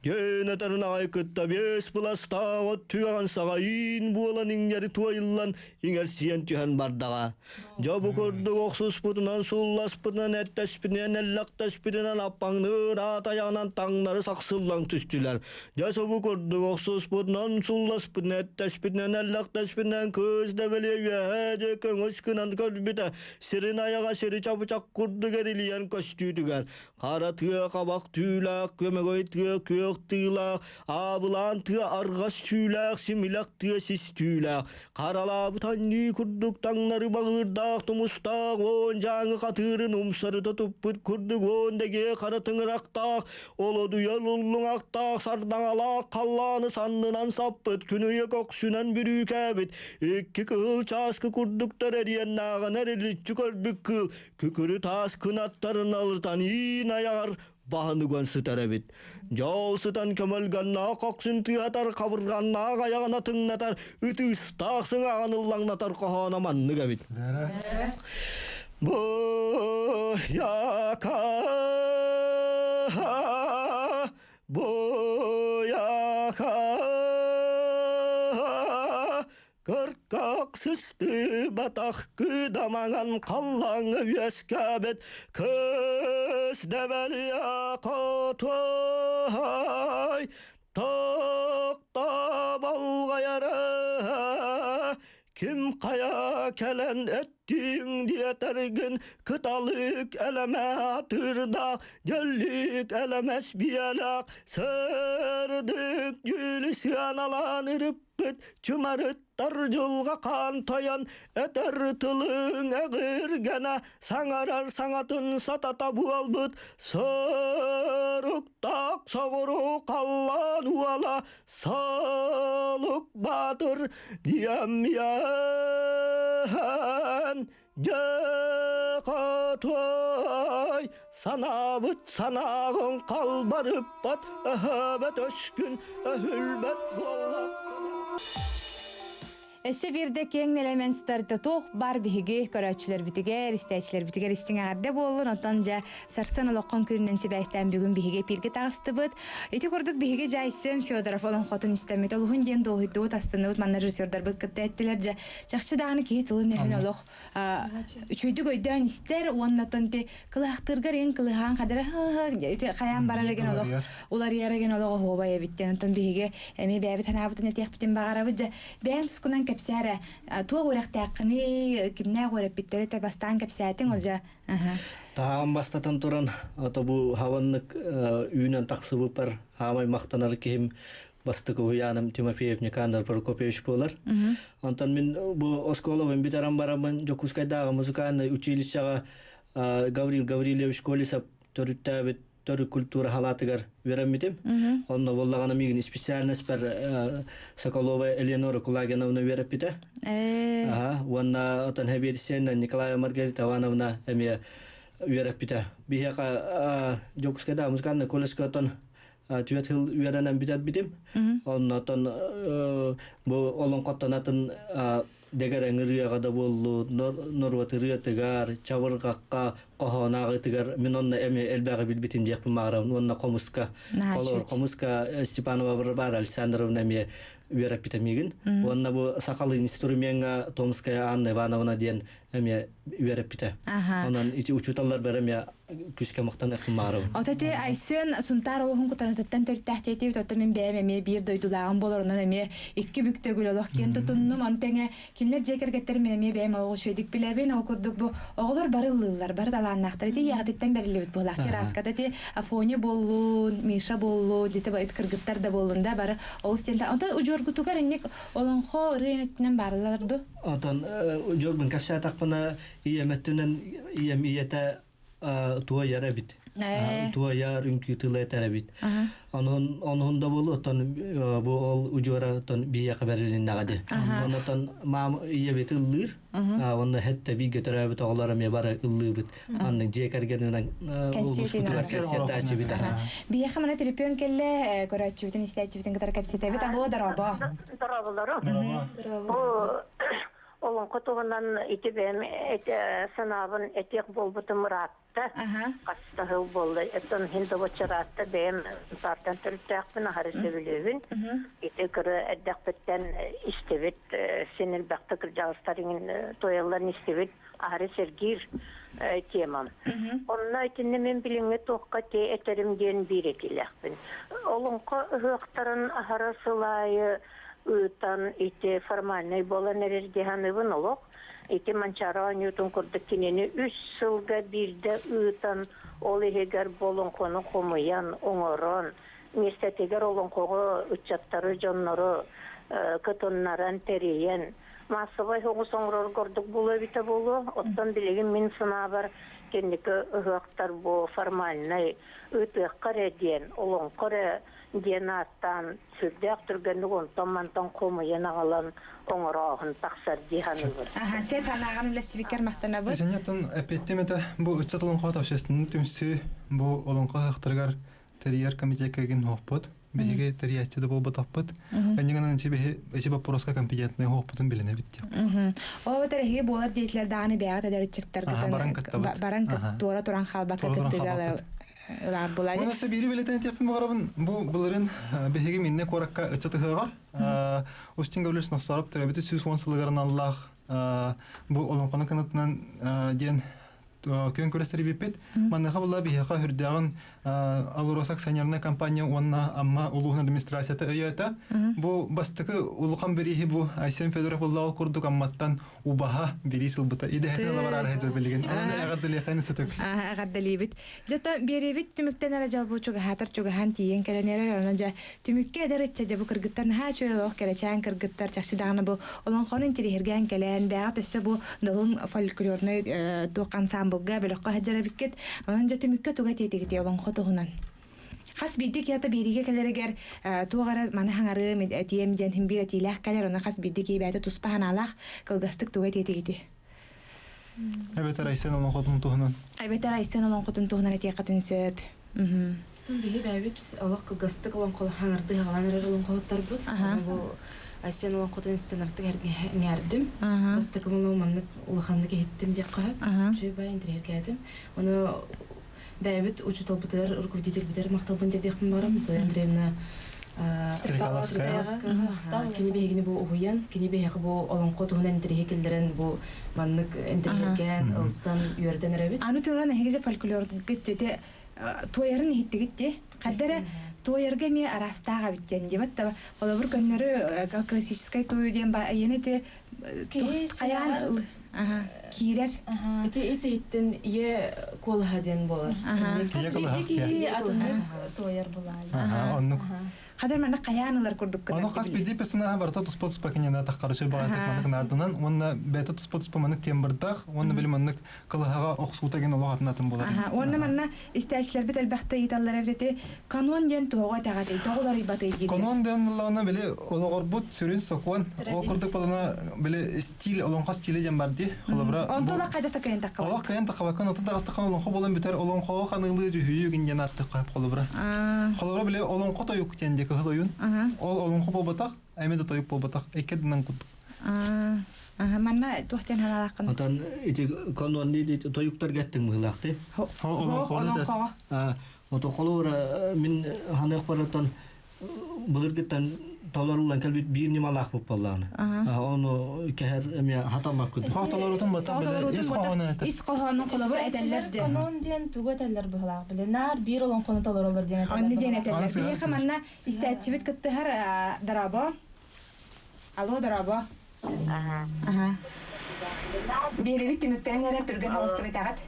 Диэн этэрин аҕай кытта биэс быластаах от түгэҕин саҕа иин буолан иҥнэри туойуллан иҥэрсийэн түһэн бардаҕа. Дьэ бу курдук охсуспутунан, сулласпытынан, эттэспитинэн, эллэхтэспитинэн аппаҥныыр аат айаҕынан таҥнары сахсыллан түстүлэр. Дьэ субу курдук охсуспутунан, сулласпытынан, эттэспитинэн, эллэхтэспитинэн кыыс да бэлиэ үөһээ диэки көҥүс гынан көрбүтэ, сирин айаҕа сири чабычах курдук эрилийэн көстүүтүгэр Хара тыа хабах түүлээх, көмөгөй тыа күөх тыылаах, аабылаан тыа арҕас түүлээх, симилэх тыа сис түүлээх, харалаабыт анньыы курдук таҥнары баҕыырдаах тумустаах, уон дьааҥы хатыырын умсарыта туппут курдук уон дэгиэ хара тыҥырахтаах, олодуйар уллуҥахтаах, сардаҥалаах халлааны саннынан саппыт, күн-үйэ көхсүнэн бүрүүкээбит, икки кыһыл чааскы курдуктар эриэннээҕинэ эриличчи көрбүт кыыл Күкүрү таас кынаттарын алытан иин айаҕар баһын уган сытар эбит. Дьол сытан көмөлгөннөөх кохсун тыатар, хабырҕаннаах айаҕына тыҥнатар, ытыыстаах сыҥааҕын ыллаҥнатар хоһооно маннык эбит. Бу яка Кыркак сыстыбатах кыдамаҥан халлааҥҥа үөскээбит Кыс дэбэлийэ хотуой Токтоболҕайара Ким хайа кэлэн эттиҥ диэтэргин Кыталык элэмэ атыырдаах Дьэллик элэмэс биэлээх Сырдык дьүлү сыаналаан ырыппыт Чымарыттар дьылҕа хаан тойон Этэр тылыҥ эҕиргэнэ Саҥарар саҥатын сатата буолбут Соруктаах соҕуруу халлаан уола Солук баатыр диэмиэн Дьэ хотуой санаабыт санааҕын халбарыппат өһөөбөт өскүн өһүлбэт буолла. Өссө биирдэ киэҥ нэлэмэн сытар туох бар биһиги көрөөччүлэрбитигэр, истээччилэрбитигэр истиҥ эҕэрдэ буоллун. Оттон дьэ сарсын олоххон күнүнэн сибээстээн бүгүн биһиги эпииргэ таҕыстыбыт. Ити курдук биһиги Жайсын Федоров олоҥхотун истэммит олуһун диэн дуоһуйдубут, астынныбыт. Манна режиссердарбыт кытта эттилэр дьэ чахчы даҕаны киһи тылын өһүн олох үчүгэйдик өйдөөн истэр уонна оттон ити кылаахтыыргар эн кылыһаан хадара ити хайаан барар эгин олох уларыйар эгин олох оһуобай эбит диэн оттон биһиги эмиэ бэйэбит санаабытын этиэхпитин баҕарабыт дьэ бэйэҥ тускунан кэпсээ эрэ туох үөрэхтээххиний кимнээх үөрэппиттэрэ те бастаан кэпсээтиҥ ол дьэ Таһаҕым бастатан туран ото бу хаваннык үүнэн тахсыбыппар хаамай махтанар киһим бастакы уһуйааным Тимофеев Никандр Прокопьевич буолар. Онтон мин бу оскуолабын бүтэрэн бараммын Дьокуускайдааҕы музыкальнай училищеҕа Гаврил Гаврильевич Колесов төрүттээбит төрүт культура халаатыгар үөрэммитим. Онно буоллаҕына миигин специальностьпар Соколова Элеонора Кулагиновна үөрэппитэ. Аха, уонна отон Хэбиэрсиэннэ Николаева Маргарита Ивановна эмиэ үөрэппитэ. Биһиэхэ Дьокуускайдааҕы музыкальнай колледжка отон түөрт сыл үөрэнэн бүтэрбитим. Оннотон бу олоҥхоттон атын дэгэрэҥ ырыаҕа да буоллу, норуот ырыатыгар, чабырҕахха, хоһоон ааҕыытыгар мин онно эмиэ элбэҕи билбитим диэхпин баҕарабын. Уонна хомуска, хомуска Степанова Варвара Александровна эмиэ үөрэппитэ миигин. Уонна бу сахалыы инструмеҥҥа Томская Анна Ивановна диэн эмиэ үөрэппитэ. Онон ити учууталлар бары эмиэ күүскэ махтаныахпын баҕарабын. Ото ти Айсен Сунтаар олоһун кутанатыттан төрүттээх диэтибит, оттон мин бэйэм эмиэ биир дойдулааҕым буолар, онон эмиэ икки бүк төгүл олох киэн тутуннум. Ону тэҥэ кинилэр дьиэ кэргэттэрин мин эмиэ бэйэм олох үчүгэйдик билэбин. Ол курдук бу оҕолор бары ыллыыллар, бары талааннаахтар. Ити ийэҕититтэн бэриллибит буолаах. Терраската ти Афоня буоллун, Миша буоллун, дите ыт кыргыттар да буоллун да бары олус диэн. Онтон удьуоргутугар инник олоҥхо ырыа өттүнэн баарылар ду? Онтон удьуорбун кэпсээтэхпинэ ийэм өттүнэн ийэм ийэтэ туойар эбит. Туойар үҥкүү тыла этэр эбит. Онон онон да буолу оттон бу ол удьуора оттон биһиэхэ бэрилиннэҕэ ди. Онон маам ийэбит ыллыыр. Онно хэтте бииргэ төрөөбүт оҕолор эмиэ бары ыллыыбыт. Анны дьиэ кэргэнинэн улууспутугар кэнсиэртээччибит. Биһиэхэ мана телефон кэллэ, көрөөччүбүтүн, истээччибитин кытары кэпсэтэбит. Алло, дорообо. Дорооболору. Бу олоҥхо туһунан ити бэйэм санаабын этиэх буолбутум ыраатта. Хаста сыл буолла. Оттон иһин добоччараатта бэйэм Сунтаартан төрүттээхпин, аһары сөбүлүүбүн. Ити кыра эрдэхпиттэн истибит, син элбэхтик кырдьаҕастар иҥин туойалларын истибит, аһары сэргиир темам. Онно итиннэ мин билиҥҥи туохха те этэрим диэн биир этиилээхпин. Олоҥхо ыһыахтарын аһара сыл аайы ыытан ити формальнай буолан эрэр дии саныыбын олох. Ити Манчаары оонньуутун курдук кинини үс сылга биирдэ ыытан, ол иһигэр бу олоҥхону хомуйан, оҥорон, миэстэтигэр олоҥхоҕо ыччаттары, дьоннору кытыннаран, тэрийэн, маассабай оҕус оҥорорго ордук буолуо эбитэ буолуо. Оттон билигин мин санаабар, кэнники ыһыахтар бу формальнай ыытыахха эрэ диэн, олоҥхо эрэ диэн ааттаан сүрдээх түргэнник онтон-мантан хомуйан аҕалан оҥорооһун тахсар дии саныыбын. Аха, сеп анааҕын үлэсибиккэр махтанабыт. Исэньэттэн эппиэттиэм этэ, бу ыччат олоҥхоһут общественный түмсүү бу олоҥхо ыһыахтарыгар тэрийэр комитеккэгин хуохпут. Биһиги тэрийээччи да буолбатахпыт. Эннигэнэн ичи биһи ичи боппуруоска компетентный хуохпутун билинэбит диэн. Ол эбэтэр эһиги буолар диэтилэр даҕаны бэйэҕит эдэр ыччаттаргытын баран кыттабыт. Баран туора туран хаалбакка кыттыгалар. ылаар булади. Оны өссө биири бэлиэтээн этиэхпин баҕарабын. Бу былырын биһиги Минне куоракка ыччат ыһыаҕар Устин Гаврилович Носсоров төрөөбүтэ 110 сылыгар аналлаах бу олоҥхону кынатынан диэн күөн күрэс тэрийбиппит. Маныаха була биһиэхэ үрдээҕин Алроса акционернай компания уонна Амма улууһун администрацията өйөөтө. Бу бастакы улахан бирииһи бу Айсен Федоров уллаҕа курдук Амматтан убаһа бириис ылбыта. Идэһэтин ыла бараары сылдьар билигин. Онон эҕэрдэлиэххэ сытык. Эҕэрдэлиибит. Дьото биэрэбит түмүктэн эрэ дьолбу чугаһаатар чугаһаан тиийэн кэлэн эрэр. Онон дьэ түмүккэ эдэр ычча дьэ бу кыргыттар наһаа үчүгэй олох кэрэчээн кыргыттар чахчы даҕаны бу олоҥхону интириэһиргээн кэлэн бэйэҕит өссө бу Долун фольклорнай туох ансаамбылга бөлөххө сылдьар эбиккит. Онон дьэ түмүккэ туга этиэтигитий олоҥхо туһунан? Хас биирдии киһи биэриигэ кэлэригэр туох эрэ маны хаҥарыам, этиэм диэн син биир этиилээх кэлэр, ону хас биирдии киһи бэйэтэ туспа санаалаах кылгастык туга этиэтигитий? Эбэтэр Айсен олоҥхотун туһунан. Эбэтэр Айсен олоҥхотун туһунан этиэххитин сөп. Тун биһи бэйэбит олох кылгастык олоҥхо хаҥардыы хаҕалаан эрэр олоҥхоһуттарбыт. Бу Айсен олоҥхотун истэн артык эҥээрдим. Бастакы олоҥ маннык улаханнык иһиттим диэххэ сөп. Үчүгэй бай интэриэһиргээтим. Ону бэйэбит учууталбытыгар, руководительбитигэр махталбын тиэрдиэхпин баҕарабын. Зоя Андреевна Стрекаловская. Кини биһигини бу уһуйан, кини биһиэхэ бу олоҥхо туһунан интэриэһи киллэрэн бу маннык интэриэһиргээн, ылсан үөрдэн эрэбит. Аны туран эһиги фольклоргыт дьэ туойарын иһиттигит дии. Ханна эрэ туойарга эмиэ араастаах эбит диэн диэбэт да холобур көннөрү классическай туойуу диэн ба эйиэнэ ити хайаан киирэр. Ити ис иһиттэн ийэ куолаһа диэн буолар. Ийэ куолаһа киһи атыннык туойар булаайы. Оннук. Хадыр манна хайаан ылар курдук Ону хас биирдии персонажа барыта туспа-туспа киниэнэ таххарычы баҕатык маннык наардынан уонна бэйэтэ туспа-туспа маннык тембрдаах уонна били маннык кылыһаҕа охсуута гин олох атын атын буолар. Уонна манна истээччилэрбит элбэхтэ ыйыталлар эбит ити канон диэн туһуҕа итэҕэтий, тоҕо уларыйбатый дииллэр. Канон диэн буоллаҕына били олоҕорбут сүрүн сокуон ол курдук буолана били стиль олоҥхо стилэ диэн бар дии. Холобура Онто олох хайда такайын таххабат. Олох кайын таххабаккын ото таҕыстаххына олоҥхо буолан бүтэр олоҥхоҕо ханыылыы дьүһүйүү гин диэн ааттыахха холобура. Холобура били олоҥхо тойук диэн диэ кыһыл ойун. Ол олоҥхо буолбатах, эмиэ да тойук буолбатах. Икки ардынан курдук. Манна туох диэн хаалааххын? Отон ити канонни тойуктарга эттиҥ быһыылаахтыы. Олоҥхоҕо. Ото холобура мин ханыах барытан былыргыттан толоруллан кэлбит биир ньымалаах буоллаҕына. Ону кэһэр эмиэ хатаммат курдук. Толорутун бата биле ис хоһоону этэр. Ис хоһоонун холобур этэллэр диэн. Канон диэн тугу этэллэр быһылаах биле. Наар биир олоҥхону толороллор диэн этэллэр. Онну диэн этэллэр. Биһиэхэ манна истээччибит кыттыһар дорообо. Алло, дорообо. Аха. Биэрэбит түмүктэрин эрэр түргэн оҕустук этэҕит.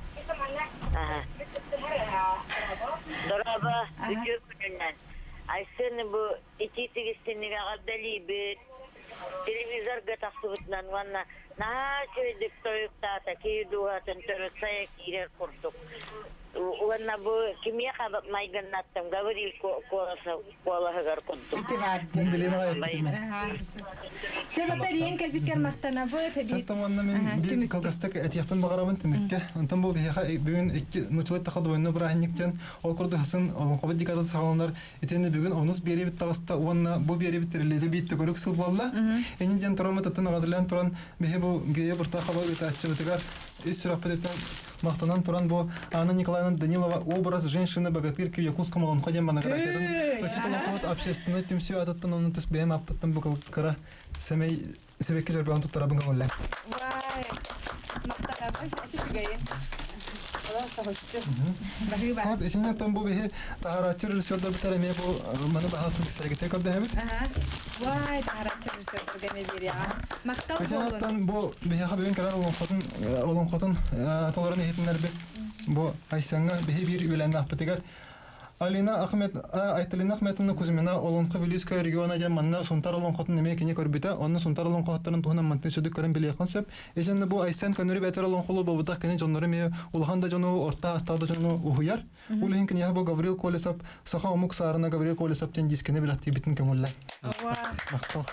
Дорообо, үтүө күнүнэн. Айсен бу итии тигистинник эҕэрдэлиибит. Телевизорга тахсыбытынан уонна наһаа үчүгэйдик тойуктаата, киһи дууһатын төрүт сайа киирэр курдук. Уонна бу кимиэхэ майгыннаттым Гаврил куолаһыгар курдук. Ити баар. Мин билин аҕай Себата риен кэлбиккэр махтанабыт. Саттам уонна мин биир кылгастык этиэхпин баҕарабын түмүккэ. Онтон бу биһиэхэ бүгүн икки нучулай таха двойной бырааһынньык диэн ол курдук хасын олоҥхобут декадата саҕаланар. Итиэннэ бүгүн онус биэриэбит таҕыста уонна бу биэриэбит тэриллиитэ биир төгүрүк сыл буолла. Иннин диэн туран таттан аҕадылаан туран биһи бу Гея Буртахова ыытааччыбытыгар ис сүрэхпититтэн махтанан туран бу Анна Николаевна Данилова образ женщины богатырки в якутском олоҥхо диэн монографиятын ыччат олоҥхобут общественнай түмсүү атыттан онон тус бэйэм аппыттан бу кыра сэмэй сибэкки дьарбаҕын туттарабын көҥүллээн. Вай, махтанабын, үчүгэйин. Олох соһуччу. Баһыыба. Хап, исиннэн бу биһи таһарааччы режиссердарбытар эмиэ бу маны баһасын сэргите көрдөһөбүт. Вай, таһарааччы режиссердарга эмиэ биэриэҕэ. Махтал буолун. Итинэн бу биһиэхэ бүгүн кэлэн олоҥхотун олоҥхотун толорон иһитиннэрбит бу Айсеҥҥа биһи биир үөлээннээхпитигэр Алина Ахмед, Айталина Ахметовна Кузьмина Олоҥхо Вилюйская региона диэн манна Сунтар олоҥхотун эмиэ кини көрбүтэ. Онно Сунтар олоҥхоһуттарын туһунан мантан сүдүк көрөн билиэххин сөп. Итиннэ бу Айсен көннөрү бэтэр олоҥхолуу буолбатах кини дьоннору эмиэ улахан да дьону, орто аастаах да дьону уһуйар. Ол иһин киниэхэ бу Гаврил Колесов саха омук саарына Гаврил Колесов диэн дискэни бэлэхтиибитин көҥүллээ. Махтал.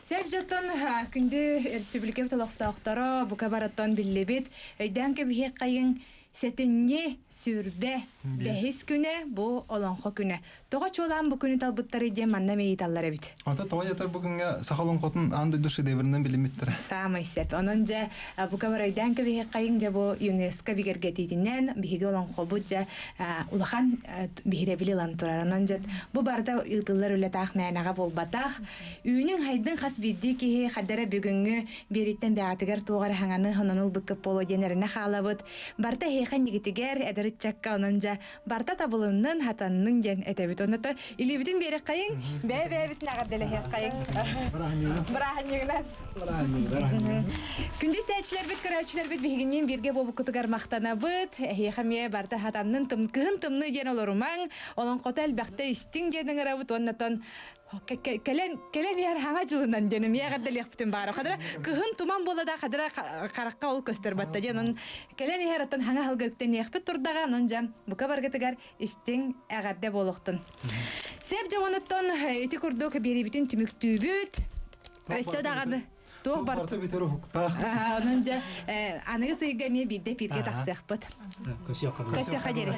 Сеп дьоттон күндү республикабыт олохтоохторо бука барыттан биллибит. Өйдөөн кэбиһиэххэйиҥ сэтинньи сүрбэ. Бэһис күнэ бу Олоҥхо күнэ. Тоҕо чуолаан бу күнү талбыттарый диэн манна ыйыталлар эбит. Ата тоҕо ятар бу күҥҥэ саха олоҥхотун аан дойду шедевринэн билиммиттэрэ. Саамай сөп. Онон дьэ бука барайдаан кэбиһиэххэйиҥ дьэ бу ЮНЕСКО бигэргэтиитинэн биһиги олоҥхобут дьэ улахан биһирэбили ылан турар. Онон дьэ бу барыта ыытыллар үлэ таах мээнэҕэ буолбатах. Үүнүҥ-хайдыҥ хас биирдии киһи хадара бүгүҥҥү биэриттэн бэҕэтигэр туох эрэ хаҥаны онон ылбыккыт буолуо диэн эрэнэ хаалабыт. Барыта эһиэхэ иннигитигэр эдэр ыччакка онон дьэ барыта табылыннын, хатаннын диэн этэбит. Онно илиибитин биэрэххэйиҥ, бэйэ-бэйэбитин эҕэрдэлэһиэххэйиҥ. Бырааһынньыгынан. Күндү истээччилэрбит, көрөөччүлэрбит биһигинниин бииргэ буолбуккутугар махтанабыт. Эһиэхэ эмиэ барыта хатаннын, кыһын тымныы диэн олорумаҥ, олоҥхото элбэхтэ истиҥ диэн ыҥырабыт уонна кэлэн кэлэн иһэр хаҥа дьылынан диэн эмиэ эҕэрдэлиэхпитин баара. Хадара кыһын туман буола да хадара харахха ол көстөр батта диэн он кэлэн иһэр оттон хаҥа сылга үктэниэхпит турдаҕа онон дьэ бука баргытыгар истиҥ эҕэрдэ буолуохтун. Сеп дьоҕунуттан ити курдук биэрибитин түмүктүүбүт. Өссө даҕаны туох барта бүтэр уһуктаах. Онон дьэ аныгы сыйга эмиэ биирдэ пииргэ тахсыахпыт. Көсүөххэ диэри.